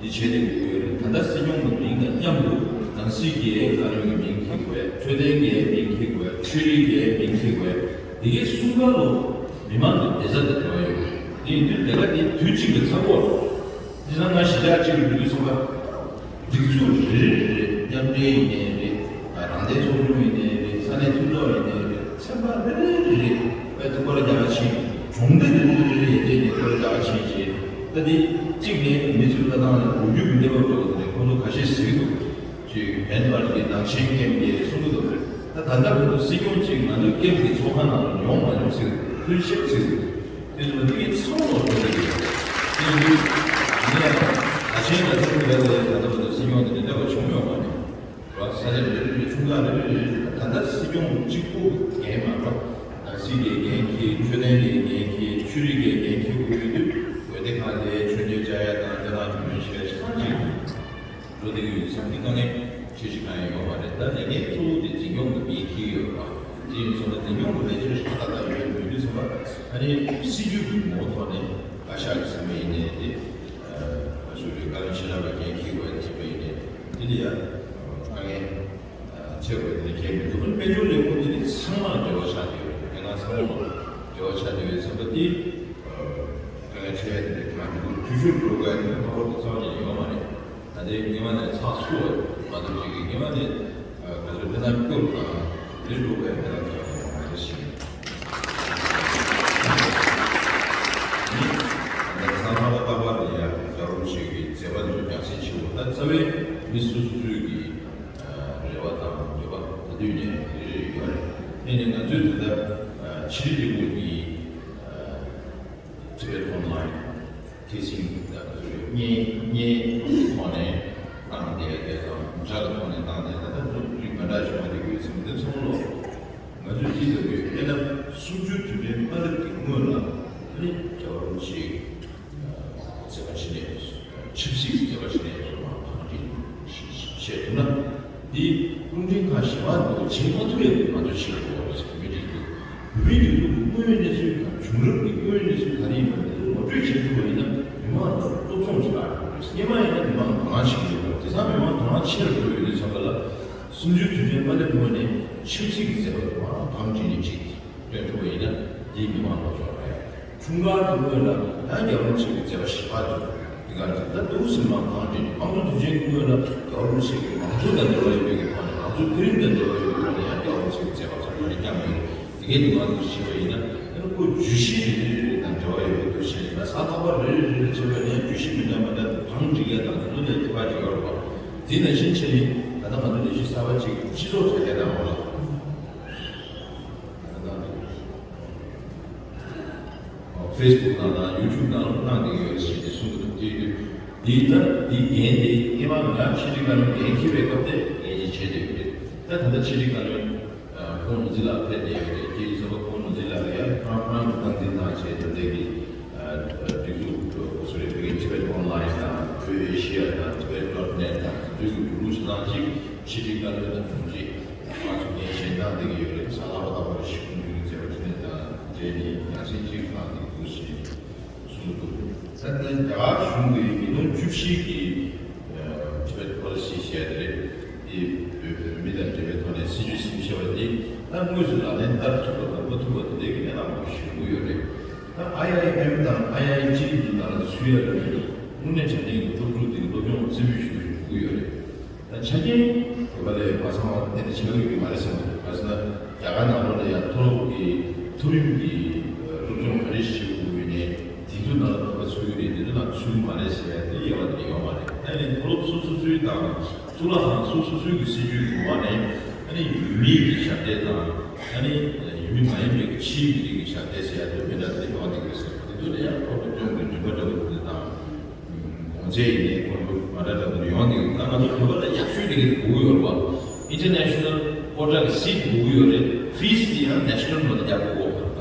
འདི་བྱས་ཏེ་དགོས་ཀྱི་ཡོད་རེད། ད་ལྟ་སྲིད་སྐྱོང་གི་མིང་དང་མཉམ་དུ་ནང་སྲིད་ཀྱི་བཀའ་བློན་གྱི་མིང་འཁྱེར་དགོས། འཕྲོད་བསྟེན་གྱི་མིང་འཁྱེར་དགོས། ཆོས་རིག་གི་མིང་འཁྱེར་དགོས། འདི་གའི་གསུམ་ཀ་ལོ་མི་མང་གི་བདེ་རྩ་དང་འབྲེལ་བ་ཡོད་རེད། དེ་ཡིན་དུས་ལས་ཀ་དེ་དུས་གཅིག་ལ་ཚར་དགོས་རེད། དེ་ན་ང་གཞིས་ཆགས་གཅིག་ལ་འགྲོ་དུས་ཙམ་པ། སྒྲིག་འཛུགས་རེ་རེ་རེ་རེ། མཉམ་འབྲེལ་ཡིན་ནའི་རེད། རང་བདེན་ཚོགས་ཆུང་ཡིན་ནའི་རེད། ས་གནས་མཐུན་ཚོགས་ཡིན་ནའི་རེད། ཚན་པ་རེ་རེ་རེ་རེ། དཔེ་ཐུག་པར་རྒྱག་ཆེན། གྲོང་སྡེ་རེ་རེ་རེ་རེ་ཡིན་ནའི་རེད། དཔེ་རྒྱག་ཆེན་བྱས། ད་དེ་གཅིག་ནས་མི་ཚོའི་ལྟ་སྟངས་ལ་ལོ་རྒྱུས་ཀྱི་གནས་བབ་འདྲ་བོ་དེ་ནས་ཁོང་ཚོ་ཁ་ཤས་ཟེར་གྱི་འདུག་ཅིག་མེན་པར་གྱི་ནང་ཆེན་སྐྱེམས་ཀྱི་གསུང་གི་འདུག་རེད། ད་ད་ལྟ་བར་དུ་སྲིད་སྐྱོང་གཅིག་ང་ཚོའི་སྐྱེམས་ཀྱི་ཚོགས་ཁང་ནང་ལ་ཡོང་མ་མྱོང་ཟེར་ཐུགས་ཆེ་ཟེར་གྱི་འདུག་དེ་ཚོ་ལ་དེ་གའི་ཚང་མ་ལ་དགོས་ཀྱི་ཡོད། དེ་ཡིན་དུས་ངས་ད་ཆེན་ལ་ཐུག་པའི་ལས་ལས་ད་ལྟ་བར་དུ་སྲིད་སྐྱོང་དེ་འདྲ་བྱུང་ཡོད་མ་རེད། ར་ས་ཆ་རེ་རེ་རེ་ཆུང་ཆུང་རེ་རེ་རེ་རེ་ད་ལྟ་སྲིད་སྐྱོང་གཅིག་པུ་འགན་མ་རེད། ནང་སྲིད་ཀྱི་འགན་འཁྱེར། འཕྲོད་བསྟེན་གྱི་འགན་འཁྱེར། ཆོས་རིག་གི་འགན་འཁྱེར་དགོས་ཡོད་དུས་དགོན་སྡེ་ཁག་ལ་མཆོད་མཇལ་བཅར་ཡ་དང་དེ་དང་ཉམས་ལེན་བྱེད་ཡ་ཆ་ཚང་གཅིག་འགྲོ་བསྡད་ཀྱི་ཡོད་ཙང་འདི་དཀའ་ངལ་ཆེ་ཤོས་གང་ཡང་ཡོད་མ་རེད། ད་ལས་འགན་གཙོ་བོ་དེ་འཛིན་སྐྱོང་གི་མིས་འཁྱེར་ཡོད་རེད་པ། དེ་ཡིན་སོང་ན་འཛིན་སྐྱོང་གི་ལས་འཆར་ཞིག་ཏག་ཏག་ཡོད་མི་འདུག་ཟེར་བ། ཨ་ནི་སྲིད་ཇུས་ཀྱི་ངོ་བོ་ཐོག་ནས་བཀའ་ཤག་གི་ཟིན་པ་ཡིན་ནའི་དེ་ང་ཚོའི་བཀའ་བློན་ཆེ་ལ་བའི་འགན་འཁྱེར་དགོས་ཡིན་པ་ཡིན་ནའི་དེ་ལ་ཡང་དཀའ་ངལ་ཆེ་དགོས་དེ་གལ་མི་འདུག་དཔལ་འབྱོར་ལས་ཁུངས་དེ་ནི་ཚང་མ་འབྲེལ་བ་ཆགས་ཡོད་རེད། དེ་སྔ་ཚང་མ་འབྲེལ་བ་ཆགས་ཡོད་ཟེར་བ་དེ་དཀའ་ངལ་ཆེ་བ་དེ་གང་འདུག་འཐུས་ཤོར་འགྲོ་དགོས་ཡ་དེ་ཁག་པོ་དེ་རྩ་བ་ནས་ཡོད་མ་རེད། ད་ལྟའི་སྔོན་མ་ནས་ཚགས་ཚུད་པ་མ་གཏོགས་ཅིག་གི་སྔོན་མ་ནས་ག་ཚོད་དཔེར་ན་སྐྱོར་དང་རེ་འགྲོ་བའི་དེ་ལ་ཚགས་ཚུད་པ་མ་རེད་ཤིང་། ནི་ད་ལྟ་ས་ཁ་པ་ཏག་པ་རེད་ཡ། རྒྱལ་བ་རིན་པོ་ཆེ་གི་མཛད་པ་ཚོ་རྒྱང་སྲིང་ཆེ་བོ་ད་རྩ་བའི་མི་སོ་སོ་སོའི་གི་རེ་བ་དང་འདོད་པ་ད་དུས་ནས་རེ་རེ་ཡོད་རེད། དེ་ནས་ང་ཚོས་ད་ལྟ་ཕྱི་དྲིལ་ལས་ཁུངས་ཀྱི་Tibet Online ཐད་སྲིང་ད་ག་ཚོད་རེད། བརྙན་བརྙན་ཐོག་ནས་བཏང་བསྡད་དེ་དང་སྒྲ་གི་ཐོག་ནས་བཏང་བསྡད་དེ་ད་ཚོ་རིགས་མི་འདྲ་བྱུང་བ་དེ་ཁུལ་ཚང་མ་དེ་ཚང་མ་ལོ། ང་ཚོས་ཅི་ལྟ་བུའི་དཔེར་ན་གསུམ་བཅུའི་དུས་དྲན་མ་སླེབས་ཀྱི་སྔོན་ལ་ཨ་ནི་རྒྱལ་བ་རིན་པོ་ཆེའི་མཛད་པ་ཕྱི་ནས་ཆབ་སྲིད་ཀྱི་མཛད་པ་ཕྱི་ནས་བཟོ་བ་དང་ཅི་བཤད་ཐུབ་ན། འདི་རླུང་འཕྲིན་ཁང་གཞན་པ་འདུག་བྱེད་མ་ཐུབ་ཡ་འདུག་ང་ཚོ་བྱེད་དགོས་པ་རེད་ཟེར་མི་འདྲི་འདུག་བོད་མིའི་སྒྲིག་འཛུགས་ཀྱི་དངོས་ཡོད་གནས་ཚུལ་དང་བྱུང་རབས་ཀྱི་དངོས་ཡོད་གནས་ཚུལ་ག་རེ་ཡིན་པ་འདི་ཚོ་ངོ་སྤྲོད་བྱེད་ཐུབ་པ་ཡིན་ན་མི་མང་ལ་སློབ་སྦྱོང་ཞིག་རག་གི་རེད། སྔོན་མ་ཡིན་ན་མི་མང་དོ་སྣང་བྱེད་ཀྱི་ཡོད་པ་རེད། དེང་སང་མི་མང་དོ་སྣང་ཆེ་རུ་འགྲོ་ཡོད་དུས་ཙམ་པ་ལ་གསུམ་བཅུའི་དུས་དྲན་མ་སླེབས་སྔོན་ནས་ཆབ་སྲིད་ཀྱི་མཛད་པ་དེ་མང་དང་ཅི་ནས་ཅིག་སྟོན་ཐུབ་པ་ཡིན་ན་འདིས་མི་མང་ལ་སློབ་སྦྱོང་རེད། འཁྲུངས་སྐར་དུས་སྔོན་ལ་ཡང་རྒྱལ་བ་རིན་པོ་ཆེ་གི་མཛད་པ་བཞི་པ་དེ་ ག་ཅིག་ད་འདུག་སེ་མ་གང་དྲན་དམངས་གཙོ་དུས་ཆེན་སྐུ་ངོ་ལ་རྒྱལ་བ་རིན་པོ་ཆེ་གིས་ང་ཚོ་དང་འབྲེལ་བ་ཡོད་པའི་གི་ཐོག་ནས། ང་ཚོའི་འཕེལ་རིམ་དང་འབྲེལ་བ་ཡོད་པའི་ཐོག་ནས་ཡང་རྒྱལ་བ་རིན་པོ་ཆེ་གིས་མཛད་པ་ཚང་མ་རེ་བསྐྱངས་ཡོད། དེ་གའི་ཉི་མ་འདི་བྱས་པ་ཡིན་ན། ཨ་ནི་ཁོ་བརྗོད་གཞི་རེ་རེ་རེ་རེ་དང་འབྲེལ་བ་ཡོད་པའི་འདུ་ཤེས་ཡིན་ན། ས་ཐག་པ་རེ་རེ་རེ་རེ་བྱས་པ་ཡིན་ན་བརྗོད་གཞི་མི་འདྲ་མི་འདྲ་དང་གྲངས་འགྲིག་ཡ་དང་དེ་ཚོ་ལ་ཁྱད་པར་ཅིག་ཡོད་རེད་པ། དེ་ནང་བཞིན་བྱས་ནས་ད་ལྟ་ང་ཚོ་ལས་གཞི་གསར་པ་ཅིག་སྤྱི་ཚོགས་དྲ་རྒྱ་ནང་ལོགས་ལ། ཨ་ནི་ད་ལྟ་ཕེ་སི་བུག་ནང་དང་ཡུ་ཊུབ་ནང་ལ་གནང་བསྡད་ཡོད་ཞེས་ནས་གསུངས་འདུག་དེ་དུས་འདི་ལྟར་འདི་འགན་དེ་སྔོན་མ་ང་ཕྱི་དྲིལ་བཀའ་བློན་འགན་འཁྱེར་བའི་སྐབས་དེ་འགན་འཁྱེར་བྱས་བསྡད་ཡོད་རེད། ད་ད་ལྟ་ཕྱི་དྲིལ་བཀའ་བློན་ཁོང་ནོར་འཛིན་ལགས་ཕེབས་བསྡད་ཡོད་རེད། རྒྱལ་ཡོངས་ཚོགས་པ་ཁོང་ནོར་འཛིན་ལགས་ལ་ཡང་ཁོ་རང་ཁོ་རང་གི་སྟངས་འཛིན་གནང་བྱས། ད་ལྟའི་གི་སྒྲིག་འཛུགས་སོ་རེད། བོད་ཀྱི་ཊི་བེཊ་ཨོན་ལ་ཡིན་དང་བོད་ཨེ་ཤི་ཡ་དང་ཊི་བེཊ་ཌོཊ་ནེཊ་དང་དེ་ཚོའི་གི་གཞུང་ལུགས་ཆ་ཚང་ཅིག་ཕྱི་དྲིལ་བཀའ་བློན་དང་དྲུང་ཆེ་ང་ཚོ་ངས་བཤད་སྟངས་འདི་གི་ཡོད་རེད། ས་ལྷག་པ་ལྟ་བུ་རེ་ཞིག་ཁོང་ཚོའི་མཛད་པ་ཁྲིད་ནས་དང་འབྲེལ་ནས་ཡང་སེ་གཅིག་ཁང་འདི་འདུག་ཞེས་གསུངས་འདུག་ད་ལྟ་རྒྱ་གར་གཞུང་གིས་ཉིས་སྟོང་བཅུ་བཞི་གི་ཊི་བེཊ་པོ་ལི་སི་བཤད་དེ་རེད། དེ་བོད་མི་དང་འབྲེལ་བའི་ཐོག་ནས་སྲིད་ཇུས་ཟིན་བཤད་པ་དེ་ད་དངོས་སུ་ལག་ལེན་བསྟར་ཐུབ་པ་དང་མ་ཐུབ་པ་དེ་འདྲའི་གི་གནས་སྟངས་མང་པོ་ཞིག་ཡོང་གི་ཡོད་རེད། ད་ཨའི་ཨའི་ཨེམ་དང་ཨའི་ཨའི་ཊི་ཚོ་ནང་ལ་ཚུད་ཡ་ལ་ནི་དངོས་གནས་དྲང་གནས་ཀྱི་སློབ་ཕྲུག་དེ་གི་སློབ་སྦྱོང་རྩེ་མོ་ཞིག་ཞུ་གི་ཡོད་རེད། ད་ཆ་རྐྱེན་བོད་པ་ལས་མ་ཚང་བ་གཏན་ནས་ཆགས་ཀྱི་མ་རེད་བསམ་གྱི་འདུག་ག་ཟེར་ན་རྒྱ་གར་ནང་ལོགས་ལ་ཡང་མཐོ་སློབ་ཀྱི་མཐོ་རིམ་གྱི་སློབ་སྦྱོང་ག་རེ་ཞིག་དགོས་ཡོད་ནའི་དེ་ཚོ་ནང་ལ་བོད་པ་ཚུད་ཀྱི་རེད། དེ་ཚོ་ནང་ཚུད་ཀྱི་མ་རེད་ཟེར་ཡ་དེ་དབྱེ་བ་དེ་ཡོད་མ་རེད། ཨ་ནི་མཐོ་སློབ་སོ་སོ་སོའི་དང་གཙུག་ལག་ཁང་སོ་སོ་སོའི་གི་སྲིད་ཇུས་ཀྱི་འོག་ནས་ཨ་ནི་ཡུལ་མིའི་གི་ཞབས་འདེགས་དང་ཨ་ནི་ཡུལ་མི་མ་ཡིན་པའི་ཕྱིའི་མི་རིགས་ཀྱི་ཞབས་འདེགས་ཟེར་ཡ་དེ་མི་འདྲ་དེ་ཡོང་བསྡད་ཀྱི་རེད་ཟེར། དེ་ཚོ་ལ་ཡང་སློབ་སྦྱོང་གི་རིམ་པ་འདྲ་བོ་དེ་དང་། གོང་ཚད་ཡིན་ནའི་ཁོང་ཚོ་མ་འདྲ་འདྲ་པོ་ཡོང་འདུག་ད་ང་ཚོ་བོད་པ་ལ་ཡག་ཤོས་དེ་ག་དགོས་ཀྱི་ཡོད་རེད་པ། ཨིན་ཊར་ནེ་ཤ་ནལ་ཀོ་ཊ་གི་སིཊ་དགོས་ཀྱི་ཡོད་རེད། ཕི་སི་དེ་ཡང་ནེ་ཤ་ནལ་མ་གཏོགས་རྒྱག་དགོས་ཀྱི་ཡོད་རེད།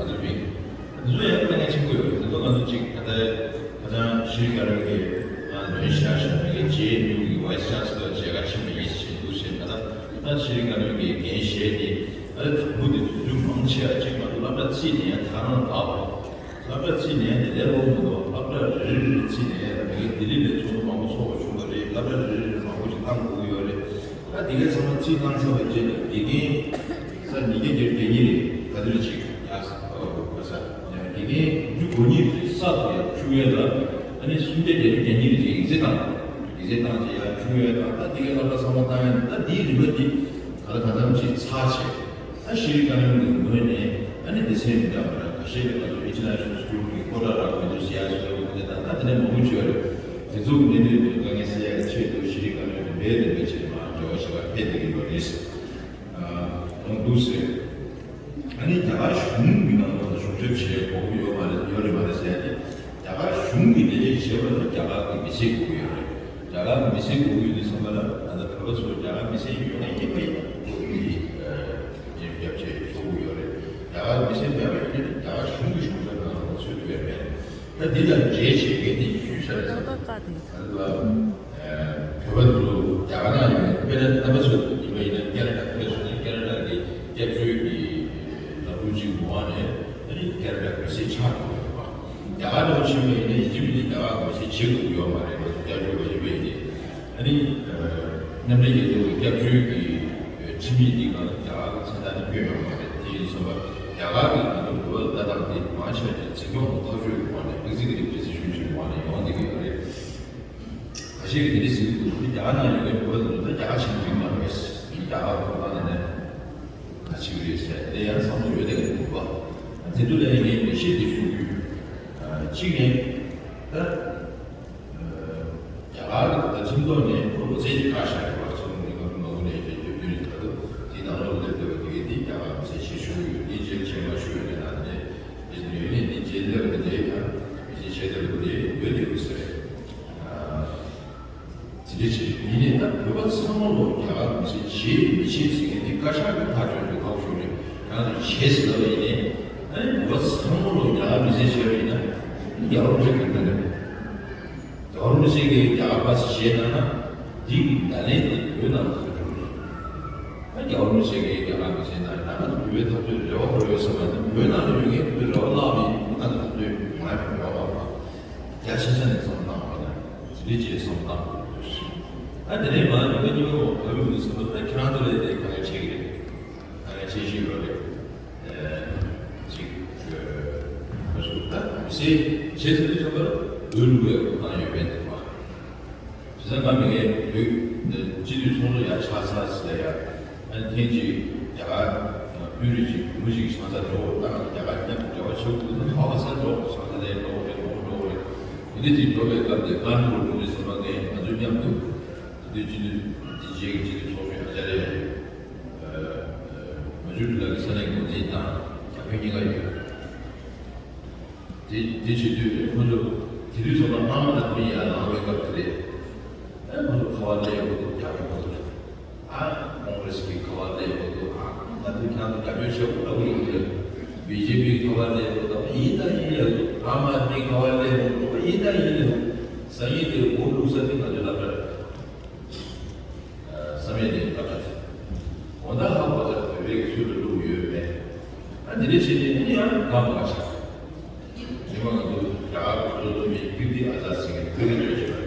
ང་ཚོ་མི་འདི་ཚོ་ཡང་དཀའ་ངལ་ཆེན་པོ་ཡོད་རེད། དེ་ཚོ་ང་ཚོ་གཅིག་ད་ལྟ་ཁ་སང་ཤྲི་ཀ་རོན་གྱིས་ང་ལོན་བཞག་བཞག་མི་གི་ཇེ་ཨེན་ཡུ་གི་ཝའི་སི་ཅན་སི་ལར་མཇལ་ཁ་ཕྱིན་པ་ཡིན་ཟེར་འདུག་ཟེར། ད་ལྟ་ད་ཤྲི་ཀ་རོན་གྱིས་འགན་བཞེས་ནས་ད་ལྟ་དང་པོ་དེ་དུས་ཚོད་མང་ཆེ་བ་གཅིག་ང་ཚོ་སློབ་གྲྭ་རྩིས་ནས་ད་རང་བབས། སློབ་གྲྭ་རྩིས་ནས་དེ་ལས་རོགས་མི་འདུག་སློབ་གྲྭ་རེ་རེ་རེ་རྩིས་ནས་མི་ལྡི་ལི་ལ་ཚོགས་འདུ་མང་པོ་ཚོགས་པ་བྱུང་བ་རེད། སློབ་གྲྭ་རེ་རེ་རེ་མང་པོ་ཞིག་བཏང་དགོས་ཀྱི་ཡོད་རེད། ད་དེ་གའི་ཚང་མ་རྩིས་བཏང་ཚར་བའི་རྗེས་ལ་དགེ་རྒན་ས་ཉིས་བརྒྱ་བརྒྱད་ཅུ་གྱ་གཉིས་རེད། ག་ཚོད་ཅིག་ཡ་ས་ཨོ་ག་ས་ཡ་དགེ་རྒན་བཅུ་གོ་གཉིས་རེད། ས་དེ་ཡ་བཅུ་ཡ་ལ་ཨ་ནི་སུམ་བརྒྱ་བརྒྱད་ཅུ་གྱ་གཉིས་རེད་ཅིག་ཡིག་ཚད་བཏང་། ཡིག་ཚད་བཏང་རྗེས་ཡ་བཅུ་ཡ་དང་ད་དེ་གའི་སློབ་གྲྭ་ཚང་མ་བཏང་ཡ་ད་དེའི་རིམ་པ་འདི་ག་ལ་ག་ཙམ་ཅིག་ཚར་བྱས། ད་ཤེས་རིག་བཀའ་བློན་གྱི་ངོས་ནས་ཨ་ནི་སྡེ་ཚན་མི་འདྲ་མི་འདྲ་ཁ་ཤས་ཀྱིས་ང་ཚོ་ཨིན་ཊར་ནེ་ཤ་ནལ་སི་ཀུལ་གྱི་ཀོ་ཊ་རག་མི་འདུག་ཟེར་ཡ་བཟོ་འདྲ་དེ་དང་ད་དེ་འདྲ་མང་པོ་བྱུང་ཡོད་རེད། དེ་ཚོ་གི་གནད་དོན་དེ་ཚོ་དཀའ་ངལ་སེལ་ཡ་གི་ཆེད་དུ་ཤེས་རིག་བཀའ་བློན་དེ་འབད་རེས་འབད་བྱས་མར་འབྲེལ་བ་བྱེད་པར་ཕེབས་བསྡད་ཀྱི་ཡོད་རེད། ཨ་འོང་འདུག་ཟེར། ཨ་ནི་རྒྱ་གར་གཞུང་གི་ནང་ལོགས་ལ་གཞུང་ཞབས་བྱེད་དགོས་ཀྱི་ཡོད་མ་རེད། ཡོད་རེད་མ་རེད་ཟེར་ཡ་དེ་རྒྱ་གར་གཞུང་གི་ལས་བྱེད་བྱེད་པ་ལ་རྒྱ་གར་གྱི་མི་སེར་དགོས་ཀྱི་ཡོད་རེད། རྒྱ་གར་གྱི་མི་སེར་དགོས་ཀྱི་ཡོད་དུས་ཙམ་པ་ལ་ད་ལྟ་བོད་པ་ཚོ་རྒྱ་གར་མི་སེར་ཡོད་ན་ཡིན་པ་ཡིན་ན་ཁོ་གི་ཉེན་རྒྱབ་ཆེད་ཆོག་གི་ཡོད་རེད། རྒྱ་གར་མི་སེར་མེད་པ་ཡིན་ན་རྒྱ་གར་གཞུང་གི་གཞུང་ཞབས་ནང་ལ་ཚུད་ཐུབ་ཡ་མེད། ད་འདི་དང་འབྲེལ་བྱེད་མཁན་དེ་ཡིན་ཤུལ་བཞག་རེད་ཟེར། ད་ལྟ་བོད་པ་ཚོ་རྒྱ་གར་ནང་ཡོད་པའི་དཔེར་ན་རྣམ་པ་ཚོ་ཡིན་པ་ཡིན་ན་ཁེ་ན་ཌ་ཕེབས་སོང་ན་ཁེ་ན་ཌ་གི་སྐྱབས་བཅོལ་གྱི་ལམ་ལུགས་ཅིག་ཡོང་བ་ནས་ཨ་ནི་ཁེ་ན་ཌ་མི་སེར་ཆགས་ཐུབ་ཡོད་པ། རྒྱ་གར་ནང་ཕྱིན་པ་ཡིན་ན་ཡིན་གཅིག་མིན་གཅིག་རྒྱ་གར་མི་སེར་བྱེད་ཐུབ་ཡོད་མ་རེད། ང་ཚོ་སྐྱབས་བཅོལ་བ་ཡིན་པ་ཡིན་ནའི། ཨ་ནི་མཉམ་འབྲེལ་རྒྱལ་ཚོགས་ཀྱི་སྐྱབས་བཅོལ་གྱི་ཁྲིམས་ཡིག་འདི་སྒང་ལ་རྒྱ་གར་གྱི་མཚན་རྟགས་ནི་བསྐྱོན་ཡོད་མ་རེད། དེ་ཡིན་ཙང་རྒྱ་གར་གྱིས་ང་ཚོ་བོད་ལ་ལྟ་སྟངས་དེ་མང་ཆེ་བ་འཛིན་སྐྱོང་དང་ཐག་གཅོད་ཀྱི་ངོས་ནས་ཨེག་ཛི་ཀུ་ཊིབ་ཌི་སི་ཤན་གྱི་ངོས་ནས་ཡོང་བསྡད་ཀྱི་ཡོད་རེད། ཁ་ཤས་ཀྱིས་དེ་འདྲ་ཟེར་གྱི་འདུག་རྒྱ་གར་ནང་ཡོད་པའི་བོད་པ་ཚོ་ད་རྒྱ་གར་ཆེན་པོ་ཡིན་མ་རེད། རྒྱ་གར་གྱི་བོད་པ་ནང་ནས་ཁ་ཅིག་རེད་ཟེར་དེ་ཡང་བསམ་བློ་ཡོད་དེ་འདུག་པ། དེ་ཚོ་ལ་ངས་ངེས་ཤེས་དེ་ཞུ་རྒྱུ། གཅིག་ནས་ད། རྒྱ་གར་གྱི་ད་ཁྲིམས་ཐོག་ནས་ཁོ་ལོ་ཚད་ཀྱི་བཀག་ཆ་རེད་པ། ཁྲིམས་ལུགས་ཀྱི་ཁ་ཁུ་མ་ཁུ་ནས་ཀྱི་སྐྱོབ་རྒྱུ་རེད། ད་དུ་དེའི་ནང་ལོགས་སླེབས་བསྡད་པ་དེ་གས་དེ་རྒྱ་གར་མི་སེར་ཞེ་ཞུ་ཡོད། དེ་རྗེས་ཆེ་མ་ཞུ་ཡོད་ནས་ན་དེ་དེ་ཡོད་ནས་དེ་རྗེས་སླེབས་པ་དེ་ཡང་མི་སེར་བྱས་བསྡད་པ་དེ་ཡོད་དེ་ཡོད་ཟེར། དེ་འདྲ་བྱས་ཡིན་ནས་ད་བོད་པ་ཚང་མ་ལོ་རྒྱ་གར་མི་སེར་བྱེད་མི་བྱེད་ཟེར་མཁན་དེ་བཀའ་ཤག་གི་ཐག་གཅོད་དུ་ཁག་ཤོར་རེད། ཡང་ན་བྱེད་ཟེར་ལབ་པ་ཡིན་ནས་ཨ་ནི་བོད་པ་ཚང་མ་ལོ་རྒྱ་གར་མི་སེར་བྱས་པ་ཡིན་ན་རྒྱ་གར་མི་སེར་ག་འདྲ་རེད། རྒྱ་གར་མི་སེར་གྱིས་རྒྱ་གར་པ་སི་བཞེས་གནང་ན་འདི་གི་བརྡ་ལན་དེ་བོད་ནང་ལ་ཁ་ཐུག་རེད། ད་རྒྱ་གར་མི་སེར་གྱིས་རྒྱ་གར་པ་སི་བཞེས་གནང་ན་ང་ཚོ་བོད་པའི་འཐབ་རྩོད་རེ་བ་འཁོར་ཡོད་ས་མ་ཟད་བོད་ནང་ལ་ཡོད་མཁན་བོད་རེ་བ་བརླག་པའི་ང་ཚོ་འཐབ་རྩོད་མ་ཡིན་པ་རེ་བ་བརླག་པ། རྒྱ་ཆེ་ས་ནས་བསམ་བཏང་བ་དང་དེ་འདྲའི་བྱས་བསམ་བཏང་དགོས་འདུག་ད་དེ་ནས་མ་ཉི་མ་གཉིས་པ་འོག་བོད་མི་གསུམ་པ་ད་ཁྱེད་རང་ཚོ་ལས་དེ་ག་ནས་བྱེད་ཀྱི་རེད། ག་ནས་བྱེད་བཞིན་ཡོད་རེད། ཅིག་ཨ་སུ་ད་མི་སེར་བྱེད་ཚུལ་དུ་སོང་བར་འོས་བླུག་པའི་ཐོབ་ཐང་ཡོད་པའི་འདུག་པ། དེང་སང་ང་མི་ངའི་བོད་སྤྱི་འཐུས་ཚོགས་གཙོ་ཡར་ཆགས་ཚར་ཟེར་ཡ། ཨ་ནི་ཐེངས་གཅིག་རྒྱ་གར་དཔོན་རིགས་ཅིག་བུ་མོ་ཞིག་ཆང་ས་འགྲོ་ད་རྒྱ་གར་མཉམ་དུ་འབྲེལ་བ་ཆགས་དགོས་ན་ཧ་བ་ས་འགྲོ་ཆང་ས་ལས་འགྲོ་རེད་མོ་འགྲོ་རེད། དེ་འདྲ་ཅིག་འགྲོ་བའི་སྐབས་དེ་ཀན་ལྷོ་འགྲོ་དུས་ཙམ་པ་ངས་ང་ཚོ་མཉམ་དུ་དེ་དུས་སྤྱི་འཐུས་དེ་རྗེས་ཀྱི་སྤྱི་འཐུས་ཚོགས་གཞོན་ཨ་ཅཱརྱ་ཡ་ཡོད། མ་ཇུ་ལགས་ཀྱི་ས་གནས་འགོ་འཛིན་དང་རྒྱ་དཔོན་གཉིས་ཀ་ཡོད། དེ་དེ་བྱེད་དུས་ཁོ་ཚོ་དེ་དུས་ཙམ་པ་ཨ་མ་དང་མི་ཡར་ལངས་པའི་སྐབས་དེ་རེད། ཨ་ཁོ་ཚོ་ཁ་པར་སླེབས་ཡོང་དུས་རྒྱ་དཔོན་ཁོ་ཚོ་ཨ་ཀོང་རེ་སི་གི་ཁ་པར་སླེབས་ཡོང་དུས་ཨ་ད་དུང་ཁྱེད་ཚོ་རྒྱབ་སྐྱོར་བྱེད་དགོས་ལབ་ཀྱི་ཡོད་རེད། བི་ཇེ་པི་གི་ཁ་པར་སླེབས་ཡོང་དུས་ཡིན་ད་ཡིན་ལབ་ཀྱི། ཨ་མ་མི་ཁ་པར་སླེབས་ཡོང་དུས་ཡིན་ད་ཡིན་ལབ། སང་ཉིན་དེ་འོ་ལུག་ས་དེ་ང་ཚོའི་སློབ་གྲྭ་རེད། བསམ་ཡས་དེ་ཡིན་པ་འདྲ། དགོང་དག་ལྷག་པ་ཚ་བོད་པའི་གི་ཚུལ་དུ་བླུགས་ཡོད་པས། ཨ་འདི་འདྲ་བྱས་ཏེ་ཨ་ནི་ཡང་དགའ་མ་བྱ། ཉི་མ་ང་ཚོ་རྒྱ་གར་གོ་ཚོ་ཐུ་མི་ཀིརྟི་ཨ་ཛ་ཟེར་མཁན་བོད་སྐད་བརྗོད་བྱེད་པ་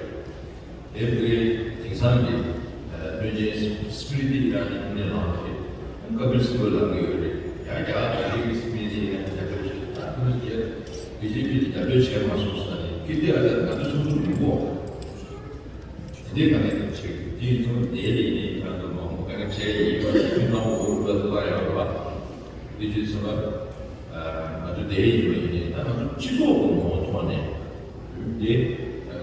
རེད། དེ་བོད་སྐད་དེང་སང་གི་བློན་ཆེན་སི་པི་རི་ཏི་ཨི་ར་ནི་ནས་ལངས་ཏེ་ཀ་པིལ་སི་བལ་ལབ་ཀྱི་ཡོད་རེད། ཡང་རྒྱ་གར་གོ་ཚོ་གི་སི་པི་རི་ཏི་ཨི་ར་ནི་རྒྱབ་སྐྱོར་བྱེད་ད་ཁོ་ཚོ་རྒྱ་བི་ཇེ་པི་དེ་རྒྱབ་སྐྱོར་བྱས་མ་སོང་ས་ནས་ཀིརྟི་ཨ་ཛ་ང་ཚོ་ཚོ་ཚོ་མི་གོ་དེ་འདྲའི་ནང་ནས་ཅིག་དེ་ཡིན་ཙང་དེ་ལས་ནས་ཁྱེད་རང་ཚོ་མང་པོ་དཀའ་ངལ་འཕྲད་ཡིན་པ་ཞིག་ཕུལ་གནང་འོ་ལ་དུ་བ་ཡོད་པ། དེ་བྱས་ཙང་ང་ཚོ་དེ་ཡིན་པ་ཡིན་ནས་ད་ང་ཚོ་སྤྱི་ཚོགས་ཀྱི་ངོ་བོ་ཐོག་ནས་དེ་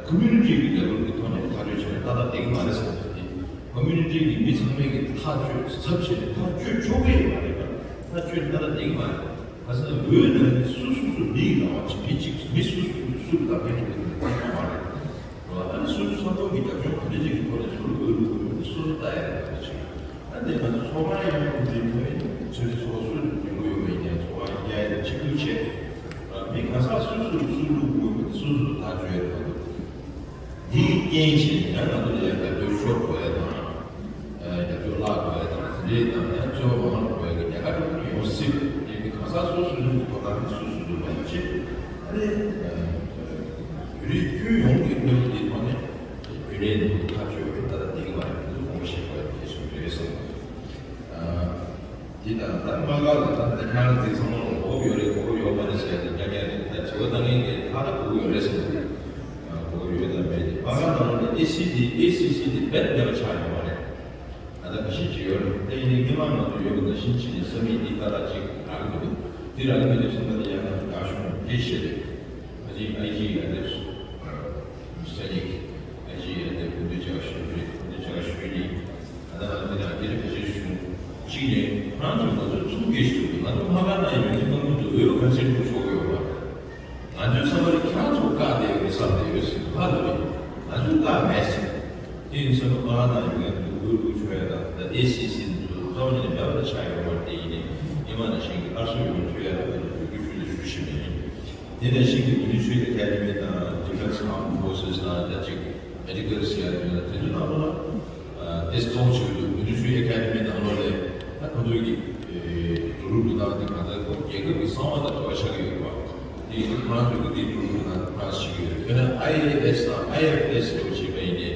ཁོ་མུ་ནི་ཊི་གི་ལེ་ཝལ་གྱི་ཐོག་ནས་ཐག་གཅོད་བྱས་ན་ཏག་ཏག་བསྡད་ཀྱི་མ་རེད་བསམ་གྱི། ཁོ་མུ་ནི་ཊི་གི་མི་ཚང་མས་ཀྱི་ཐག་གཅོད་ཚབ་བྱས་ནས་ཐག་གཅོད་ཆོག་གི་ཡོད་མ་རེད་པ། ཐག་གཅོད་ཏག་ཏག་བསྡད་ཀྱི་མ་རེད། ཁ་སང་ལོའི་ནང་ནས་སུ་སུ་སུ་མིའི་རང་དབང་ཆེད་མི་གཅིག་མི་སུ་སུ་སུ་ལ་བར་བརྒལ་གྱི་ཡོད་མ་རེད། ཨ་ནི་སོ་སོའི་ས་ཁོངས་ཀྱི་རྒྱབ་ལྗོངས་ག་འདྲ་ཅིག་གི་ཐོག་ནས་སུ་ལ་འོས་བླུག་དགོས་མིན་སོ་སོ་ལྟ་ཡ་རེད་པ་ཅིག་ཨ་ནི་ང་ཚོ་ཚོགས་ཁང་ཡོང་དུས་ནས་ཚོད་ཚོད་ཚོགས་སུ་ཡོང་གི་ཡོད་པ་ཡིན་ཡང་ཚོགས་ཁང་གཡར་ཡ་ཆིག་སྒྲིལ་བྱས། མི་གང་ཟག་སོ་སོ་སུ་བླུག་དགོས་མིན་སོ་སོ་ལ་ཐག་གཅོད་ཡ་རེད་པ། འདིའི་རྐྱེན་བྱས་ནས་ཡང་ང་ཚོ་ལ་ཡང་རྒྱབ་སྐྱོར་ཤོར་དགོས་ཡ་དང་། རྒྱབ་སྐྱོར་བརླག་དགོས་ཡ་དང་དེ་འདྲའི་དང་ཡང་རྩོད་པ་མང་དགོས་ཡ་གི་ཉེན་ཁ་འགྲོ་གི་ཡོང་སྲིད་པས། དེ་གང་ཟག་སོ་སོ་སོ་སོའི་ཐོག་ནས་སོ་སོ་སོ་ལ་བྱེད། ཨ་ནི་བོད་རིགས་ཁྱོན་ཡོངས་ཀྱི་གནས་བབ་དེའི་ཐོག་ནས་རྒྱུན་ལས་ཐོག་ཐག་གཅོད་པའི་ལྟ་སྟངས་དེ་གི་བར་དུ་དགོངས་པ་བཞེས་དགོས་ཡ་གལ་ཆེན་པོ་རེད་བསམ། དེ་དང་ད་དམག་སྒར་ལ་ད་ལྟ་ཁྱེད་རང་ཚོའི་ཚང་མ་ལ་གོ་སྐབས་ཡོད་རེད་གོ་སྐབས་ཡོད་མ་རེད་ཟེར་ཡ་དེ་རྐྱང་རྐྱང་རེད། ད་དྲི་བ་བཏང་མཁན་གྱིས་ཧ་ལས་གོ་སྐབས་ཡོད་རེད་ཟེར་ནས་གོ་སྐབས་ཡོད་དམ་མེད་དེ། དམག་སྒར་ནང་ལ་ཨེ་སི་དི་ཨེ་སི་སི་དེ་རྦད་མེད་པ་ཆགས་ཡོད་མ་རེད། ད་ལྟ་ཁ་ཤས་ཅིག་ཡོད་རེད། དེ་ཡིན་ནའི་སྔོན་མ་ང་ཚོ་ཡོད་པ་ནང་བཞིན་བྱས་ནས་ས་མིག་འདི་ཏག་ཏག་ཅིག་རག་གི་མི་འདུག་དེ་རག་གི་མི་འདུག་བསམ་པ་དེ་ཡང་ང་ཚོ་དགའ་ཤོས་དེ་ཤེས་རེད། ད་ཅིག་ཨའི་ཇི་ཡར་སླེབས་སོང་། སེ་ནིག་ཨའི་ཇི་ཡར་སླེབས་སྐུ་མདུན་མཇལ་ཁ་ཞུས་རེད། སྐུ་མདུན་མཇལ་ཁ་ཞུས་ནས། ད་ལྟ་ང་ཚོ་ཡང་དེ་རིང་ཕལ་ཆེར་གཞུང་གཅིག་ནས་ཁོ་རང་ཚོས་ང་ཚོར་ཚུར་སྐད་ཞུ་གི། ང་ཚོ་དམག་སྒར་ནང་ཡོད་དུས་དམག་མི་ཚོ་འོས་ག་ཚོད་བླུགས་ཆོག་གི་ཡོད་པ། ང་ཚོའི་བསམ་པ་རེད། ཁྱེད་རང་ཚོ་བཀག་བསྡད་ཡོད་རེད་བསམ་བསྡད་ཡོད་ཟེར་ཧ་ལས་པས། ང་ཚོས་བཀག་མེད་ཟེར། དེ་ཡིན་ཙང་དམག་སྒར་ནང་ཡོད་མཁན་ཚོ་འོས་བླུགས་ཆོག་ཡ་དང་ད་ཨེ་སི་སི་ཚོ་རྩ་བ་ཉིད་ནས་མེད་པ་ཆགས་ཡོད་པ་དེ་ཡིན་ནས་སྔོན་མ་ནང་བཞིན་གྱི་སླར་གསོ་ཡོང་ཐུབ་ཡ་ལ་ང་ཚོ་འབོད་སྐུལ་ཞུ་ལ་ཞུ་བཞིན་པ་ཡིན། དེ་ནང་བཞིན་གྱི་Military Academy དང་Defense Armed Forces དང་ད་ཅིག་Medical ཟེར་ཡ་དེ་ཚོ་དེ་ཚོ་ནང་ལོགས་ལ་ཨ་ཏེས་ཁག་པོ་ཆེ་གི་འདུག Military Academy ནང་ལོགས་ལ་ད་ཁོ་ཚོའི་གི་ཨེ་འགྲོ་ལུགས་འགྲོ་སྟངས་དེ་གང་ལྟར་ཁོ་རྒྱལ་ཁབ་ཀྱི་གསང་བ་དང་འབྲེལ་བ་ཆགས་ཀྱི་ཡོད་རེད་པ། དེ་ཡིན་དུས་ཁོ་རང་ཚོའི་གི་དེ་འགྲོ་ལུགས་འགྲོ་སྟངས་དེ་ཁོ་རང་ཚོ་ཤེས་ཀྱི་ཡོད་རེད། དཔེར་ན་ཨའི་ཨེ་ཨེས་དང་ཨའི་ཨེཕ་ཨེས་ལབ་བྱས་པ་ཡིན་ནའི་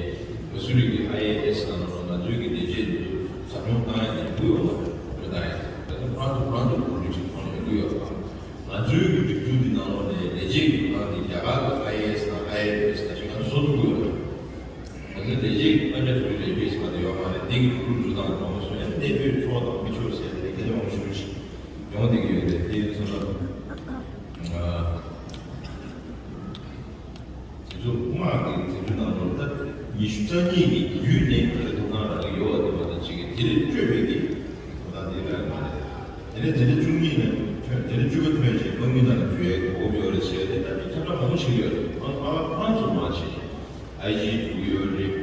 མ་སུ་རི་གི་ཨའི་ཨེ་ཨེས་ནང་ལོགས་ང་ཚོའི་གི་ལས་བྱེད་འདི་ཚོ་ཟབ་སྦྱོང་བཏང་ཡ་དེ་འགྲོ་ཡོད་མ་རེད། འགྲོ་སྟངས་ཡ་དེ་ད་ཁོ་རང་ཚོ་ཁོ་རང་ཚོ་འགྲོ་ལུགས་ཅིག་ཁོ་ནས་འགྲོ་ཡོད་རེད་པ། ང་ཚོའི་གི་སྒྲིག་འཛུགས་འདི་ནང་ལོགས་ནས་ལས་བྱེད་ཀྱི་འགྲོ་སྟངས་འདི་རྒྱ་གར་གྱི་ཨའི་ཨེ་ཨེས་དང་ཨའི་ཨེཕ་ཨེས་དང་ཞིག་ང་ཚོ་བཟོ་ཐུབ་ཀྱི་ཡོད་མ་རེད། ང་ཚོའི་ལས་བྱེད་ཀྱི་ཨ་ཅག་ཚོ་གི་ལས་བྱེད་ཟེར་བ་དེ་ཡོད་མ་རེད། འདི་གི་འགྲོ་ལུགས་འགྲོ་སྟངས་མང་པོ་བཟོ་ཡ་གནས་སྤོས་ཆོག་དང་མི་ཆོག་ཟེར་ཏེ་སྐད་ཆ་མང་པོ་ཞིག་ཡོང་བསྡད་ཀྱི་ཡོད་རེད། དེ་ཡིན་སོང་ན། དེ་ཚོ་དམག་གི་དེ་ཚོའི་ནང་ལོགས་ད་ཉི་ཤུ་རྩ་གཉིས་ཀྱི་བརྒྱུད་ནས་དེ་ཐོབ་ཐང་རག་གི་ཡོད་པ་དེ་མ་གཏོགས་གཅིག་གི་དེ་ལས་སྤྲོས་པའི་གི་ཐོབ་ཐང་དེ་རག་གི་མ་རེད། དེ་ནས་དེ་ལས་བཅུ་གཉིས་ནས་ཐོན་དེ་ལས་བཅུ་དགུ་ཐོན་རྗེས་དམག་མི་ནང་ལ་འཛུལ་ཡའི་གོ་སྐབས་ཡོད་རེད་ཟེར་ཏེ་ད་ནི་ཁྱབ་བསྒྲགས་མང་པོ་བྱེད་ཀྱི་ཡོད་རེད། ཨང་ཨང་ཨང་ཚོ་མང་ཆེ་ཨའི་ཇི་འགྲོ་གི་ཡོད་རེད།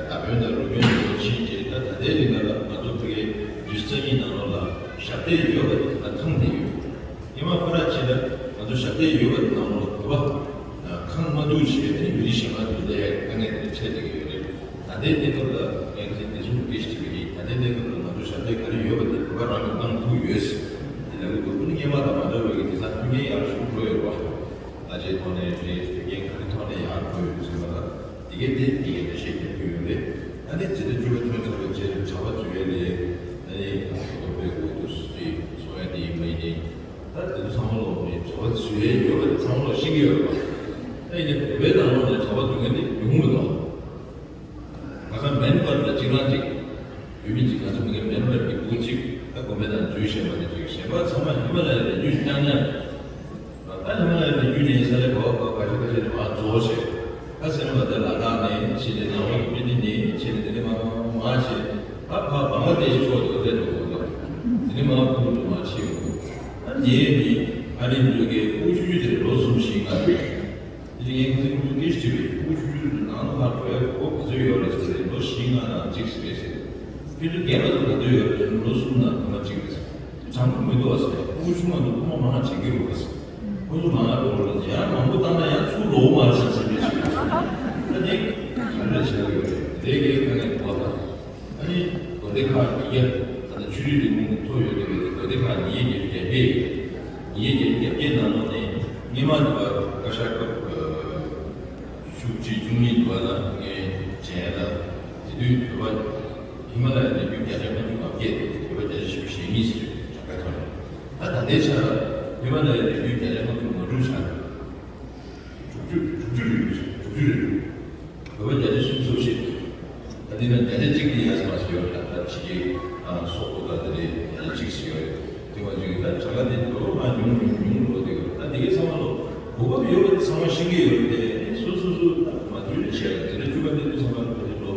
ད་བོད་དང་རུ་དཔོན་ཚོ་ཕྱིན་རྗེས་ད་ད་ལྟའི་རིང་ལ་ང་ཚོ་ཕ་གིའི་ཉི་ཤུ་རྩ་གཉིས་ནང་ལོགས་ལ་ཞབས་སྟེགས་ཡོད་པ་དེ་ད་ཁང་དེ་ཡོད། ཉི་མ་ཁ་ར་ཕྱིན་ན་ང་ཚོ་ཞབས་སྟེགས་ཡོད་པ་དེ་ནང་ལོགས་བོད་པ་ཁང་མ་ཐུག་བྱས་ནས་མི་རིགས་གཞན་པ་ཚོ་ལས་དཀའ་ངལ་དེ་འཕྲད་བསྡད་ཀྱི་ཡོད་རེད། ད་ལྟའི་གནས་སྐབས་ལ་ངས་དེ་ཚོ་སྐད་ཆ་དྲིས་པ་ཡིན། ད་ལྟའི་གནས་སྐབས་ལ་ང་ཚོ་ཞབས་སྟེགས་ག་རེ་ཡོད་པ་དེ་བོད་པ་རང་གིས་བཏང་ཐུབ་ཡོད། དེ་ལ་ལུགས་ཀུན་སྔོན་མ་དང་མ་འདྲ་བའི་གི་དེང་སང་མཐུན་རྐྱེན་ཡག་ཤོས་འགྲོ་ཡོད་པ། ད་ཆའི་ཐོག་ནས་རེད། དེ་གའི་ག་རེ་ཐོག་ནས་ཡག་འགྲོ་ཡོད་ཟེར་བ་ལ་དེ་གའི་དེ་དེ་གའི་འགྲེལ་བཤད་རྒྱག་གི་ཡོད་རེད། ད་ནི་ཇི་ལྟར་བཅུ་པ་ཐོན་ཚར་བའི་རྗེས་གྲྭ་པ་འཛུལ་ཡས་ལས་ད་ནི་རྡོག་པའི་འོག་ཏུ་སུ་དེ་སོང་ཡ་དེ་ཡིན་མ་ཡིན་ནི་ད་དེ་ཚོ་ཚང་མ་ལོག་ནས་གྲྭ་པ་འཛུལ་ཡས་ཡོད་པ་དེ་ཚང་མ་ལོག་ཤེས་ཀྱི་ཡོད་རེད་པ། ད་ཡིན་ནའི་བོད་པའི་ནང་ལོགས་ནས་གྲྭ་པ་འཛུལ་མཁན་དེ་ཉུང་མི་འདུག་ཁ་མེན་པར་ལ་གཅིག་རང་གཅིག་ཡུལ་མི་གཅིག་ང་ཚོ་མི་གའི་མེན་པར་གྱི་བུ་གཅིག་ད་དགོན་པའི་ནང་འཛུལ་བཞིན་པ་དེ་གཅིག་གཞན་པ་ཚང་མ་ཧི་མ་ལ་ཡའི་རི་རྒྱུད་རྐྱང་རྐྱང་རེད། ད་ཧི་མ་ལ་ཡའི་རི་རྒྱུད་ནས་ས་ལེ་ག་བ་ག་ཁ་ཤས་ཁ་ཤས་ནས་མར་རྫོགས་བྱས། ད་སེམས་ལ་དེ་ལ་དྭགས་ནས་ཕྱིན་ནས་ནང་ལོགས་ཀྱི་སྤི་ཏི་ནས་ཕྱིན་ནས་དེ་ནས་མར་མར་མར་བྱས། ད་ཕར་བང་ལ་དེ་ཤི་ཕྱོགས་དེ་བསྡད་འགྲོ་དགོས་འདུག་དེ་ནས་མར་ཀུ་ལུ་དུ་མར་ཕྱིན་ཡོང་། ད་ངས་ནི་ཨ་རི་འདྲ་གི་ཕྲུ་གུ་ཆུང་ཆུང་དེ་ལོ་གསུམ་བཞི་ལྔ་རེད། དེ་ངས་ཁོ་ཚོ་ཁོ་ཚོ་སྐད་ཆ་དྲིས་པས་ཕྲུ་གུ་ཆུང་ཆུང་དེ་ནང་ལ་ཕར་འགྲོ་ཡ་གོ་སྐབས་ག་ཚོད་ཡོད་རེད་ཟེར་ཏེ་ལོ་བཞི་ལྔ་ནང་གཅིག་ཟེར་ཟེར། ཁྱེད་ཚོ་རྒན་པ་ཚོ་ག་ཚོད་ཡོད་རེད་ཟེར་ལོ་གསུམ་ནང་སྐར་མ་གཅིག་རེད་ཟེར། དྲང་པོ་མི་འདུག་ཨ་ཟེར། ཕྲུ་གུ་ཆུང་མ་འདུག་ཁོ་མ་མང་ང་བྱེད་ཀྱི་རེད་ཟེར། ཁོ་ཚོ་མང་ང་འགྲོ་རེད་ཟེར། ཡང་མང་པོ་བཏང་ན་ཡང་ཚུར་ལོག་མ་རེད་ཟེར་ཟེར་ནས་བྱེད་ཀྱི་རེད་ཟེར། ད་ནི་ག་རེ་བྱེད་ཀྱི་ཡོད་རེད། དེ་གའི་དཀའ་ངལ་གོ་བ་དང་། ཨ་ནི་དགོན་སྡེ་ཁག་ཉིས་བརྒྱ་ད་ལྟ་ཆོས་རིག་ལས་ཁུངས་ཐོ་ཡོད་དེ་དགོན་སྡེ་ཁག་ཉིས་བརྒྱ་བརྒྱད་བརྒྱད་ཉིས་བརྒྱ་བརྒྱད་བརྒྱད་ནང་ལོགས་ནས་སྔོན་མ་དུ་བ་བཀའ་ཤག་སྐབས་བཅུ་གཅིག་བཅུ་གཉིས་དུ་བ་ལ་ངས་མཇལ་ལ་དེ་དུས་བོད་པ་ཧི་མ་ལ་ཡའི་རི་རྒྱུད་བརྒྱ་ཆ་ལྔ་བཅུ་ང་བརྒྱད་དེ་བོད་པ་བརྒྱ་ཆ་བཞི་བཅུ་ཞེ་གཉིས་ཟེར་གྲངས་ཀ་ཐོན་ཡོད། ད་ད་ལྟའི་ཆར་ཧི་མ་ལ་ཡའི་རི་རྒྱུད་བརྒྱ་ཆ་ལྔ་བཅུ་ང་དྲུག་ཆགས་འདུག་དྲུག་ཅུ་དྲུག་ཅུ་རེད་དྲུག་ཅུ་རེད་འདུག་བོད་པ་བརྒྱ་ཆ་སུམ་ཅུ་སོ་བཞི། ད་འདི་ནས་བརྒྱ་ཆ་གཅིག་དེ་ཡར་སོང་ཞིག་ཡོད་རེད། ད་ཕྱི་རྒྱལ་སོག་པོ་ད་དེ་ནས་བརྒྱ་ཆ་གཅིག་ཞིག་ཡོད་རེད། དེ་བ་ཅིག་ད་གྲངས་ཀ་དེ་འགྲོ་ལོ་མ་ཉུང་ཉུང་ཉུང་འགྲོ་དེ་ཡོད་རེད། ད་དེ་གའི་ཚང་མ་ལོ་གོ་སྐབས་ཡོད་པ་དེ་ཚང་མ་ཤེས་ཀྱི་ཡོད་རེད། དེ་སོ་སོ་སོ་ད་མ་འཇུས་ནས་བྱས་རེད། དེ་འདྲ་བཅུ་པ་དེ་ཚོ་ཚང་མ་ལོ་དེ་ལོ་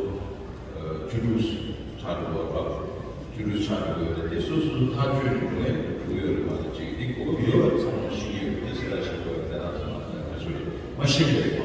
བཅུ་དྲུག་ཆགས་འགྲོ་བ་རེད། བཅུ་དྲུག་ཆགས་འགྲོ་གི་ཡོད་རེད། དེ་སོ་སོ་ཐག་གཅོད་འགྲོ་ངེས་འགྲོ་གི་ཡོད་རེད། མ་གཏོགས་ཅིག་དེ་གོ་སྐབས་ཡོད་པ་ཚང་མ་ཤེས་ཀྱི་ཡོད་རེད། དེ་ཟེར་ལ་ཤེས་དགོས་རེད། དེ་རང་ཚང་མ་ལ་ང་ཚོ་ཡིན་མ་ཤེས་པ་རེད།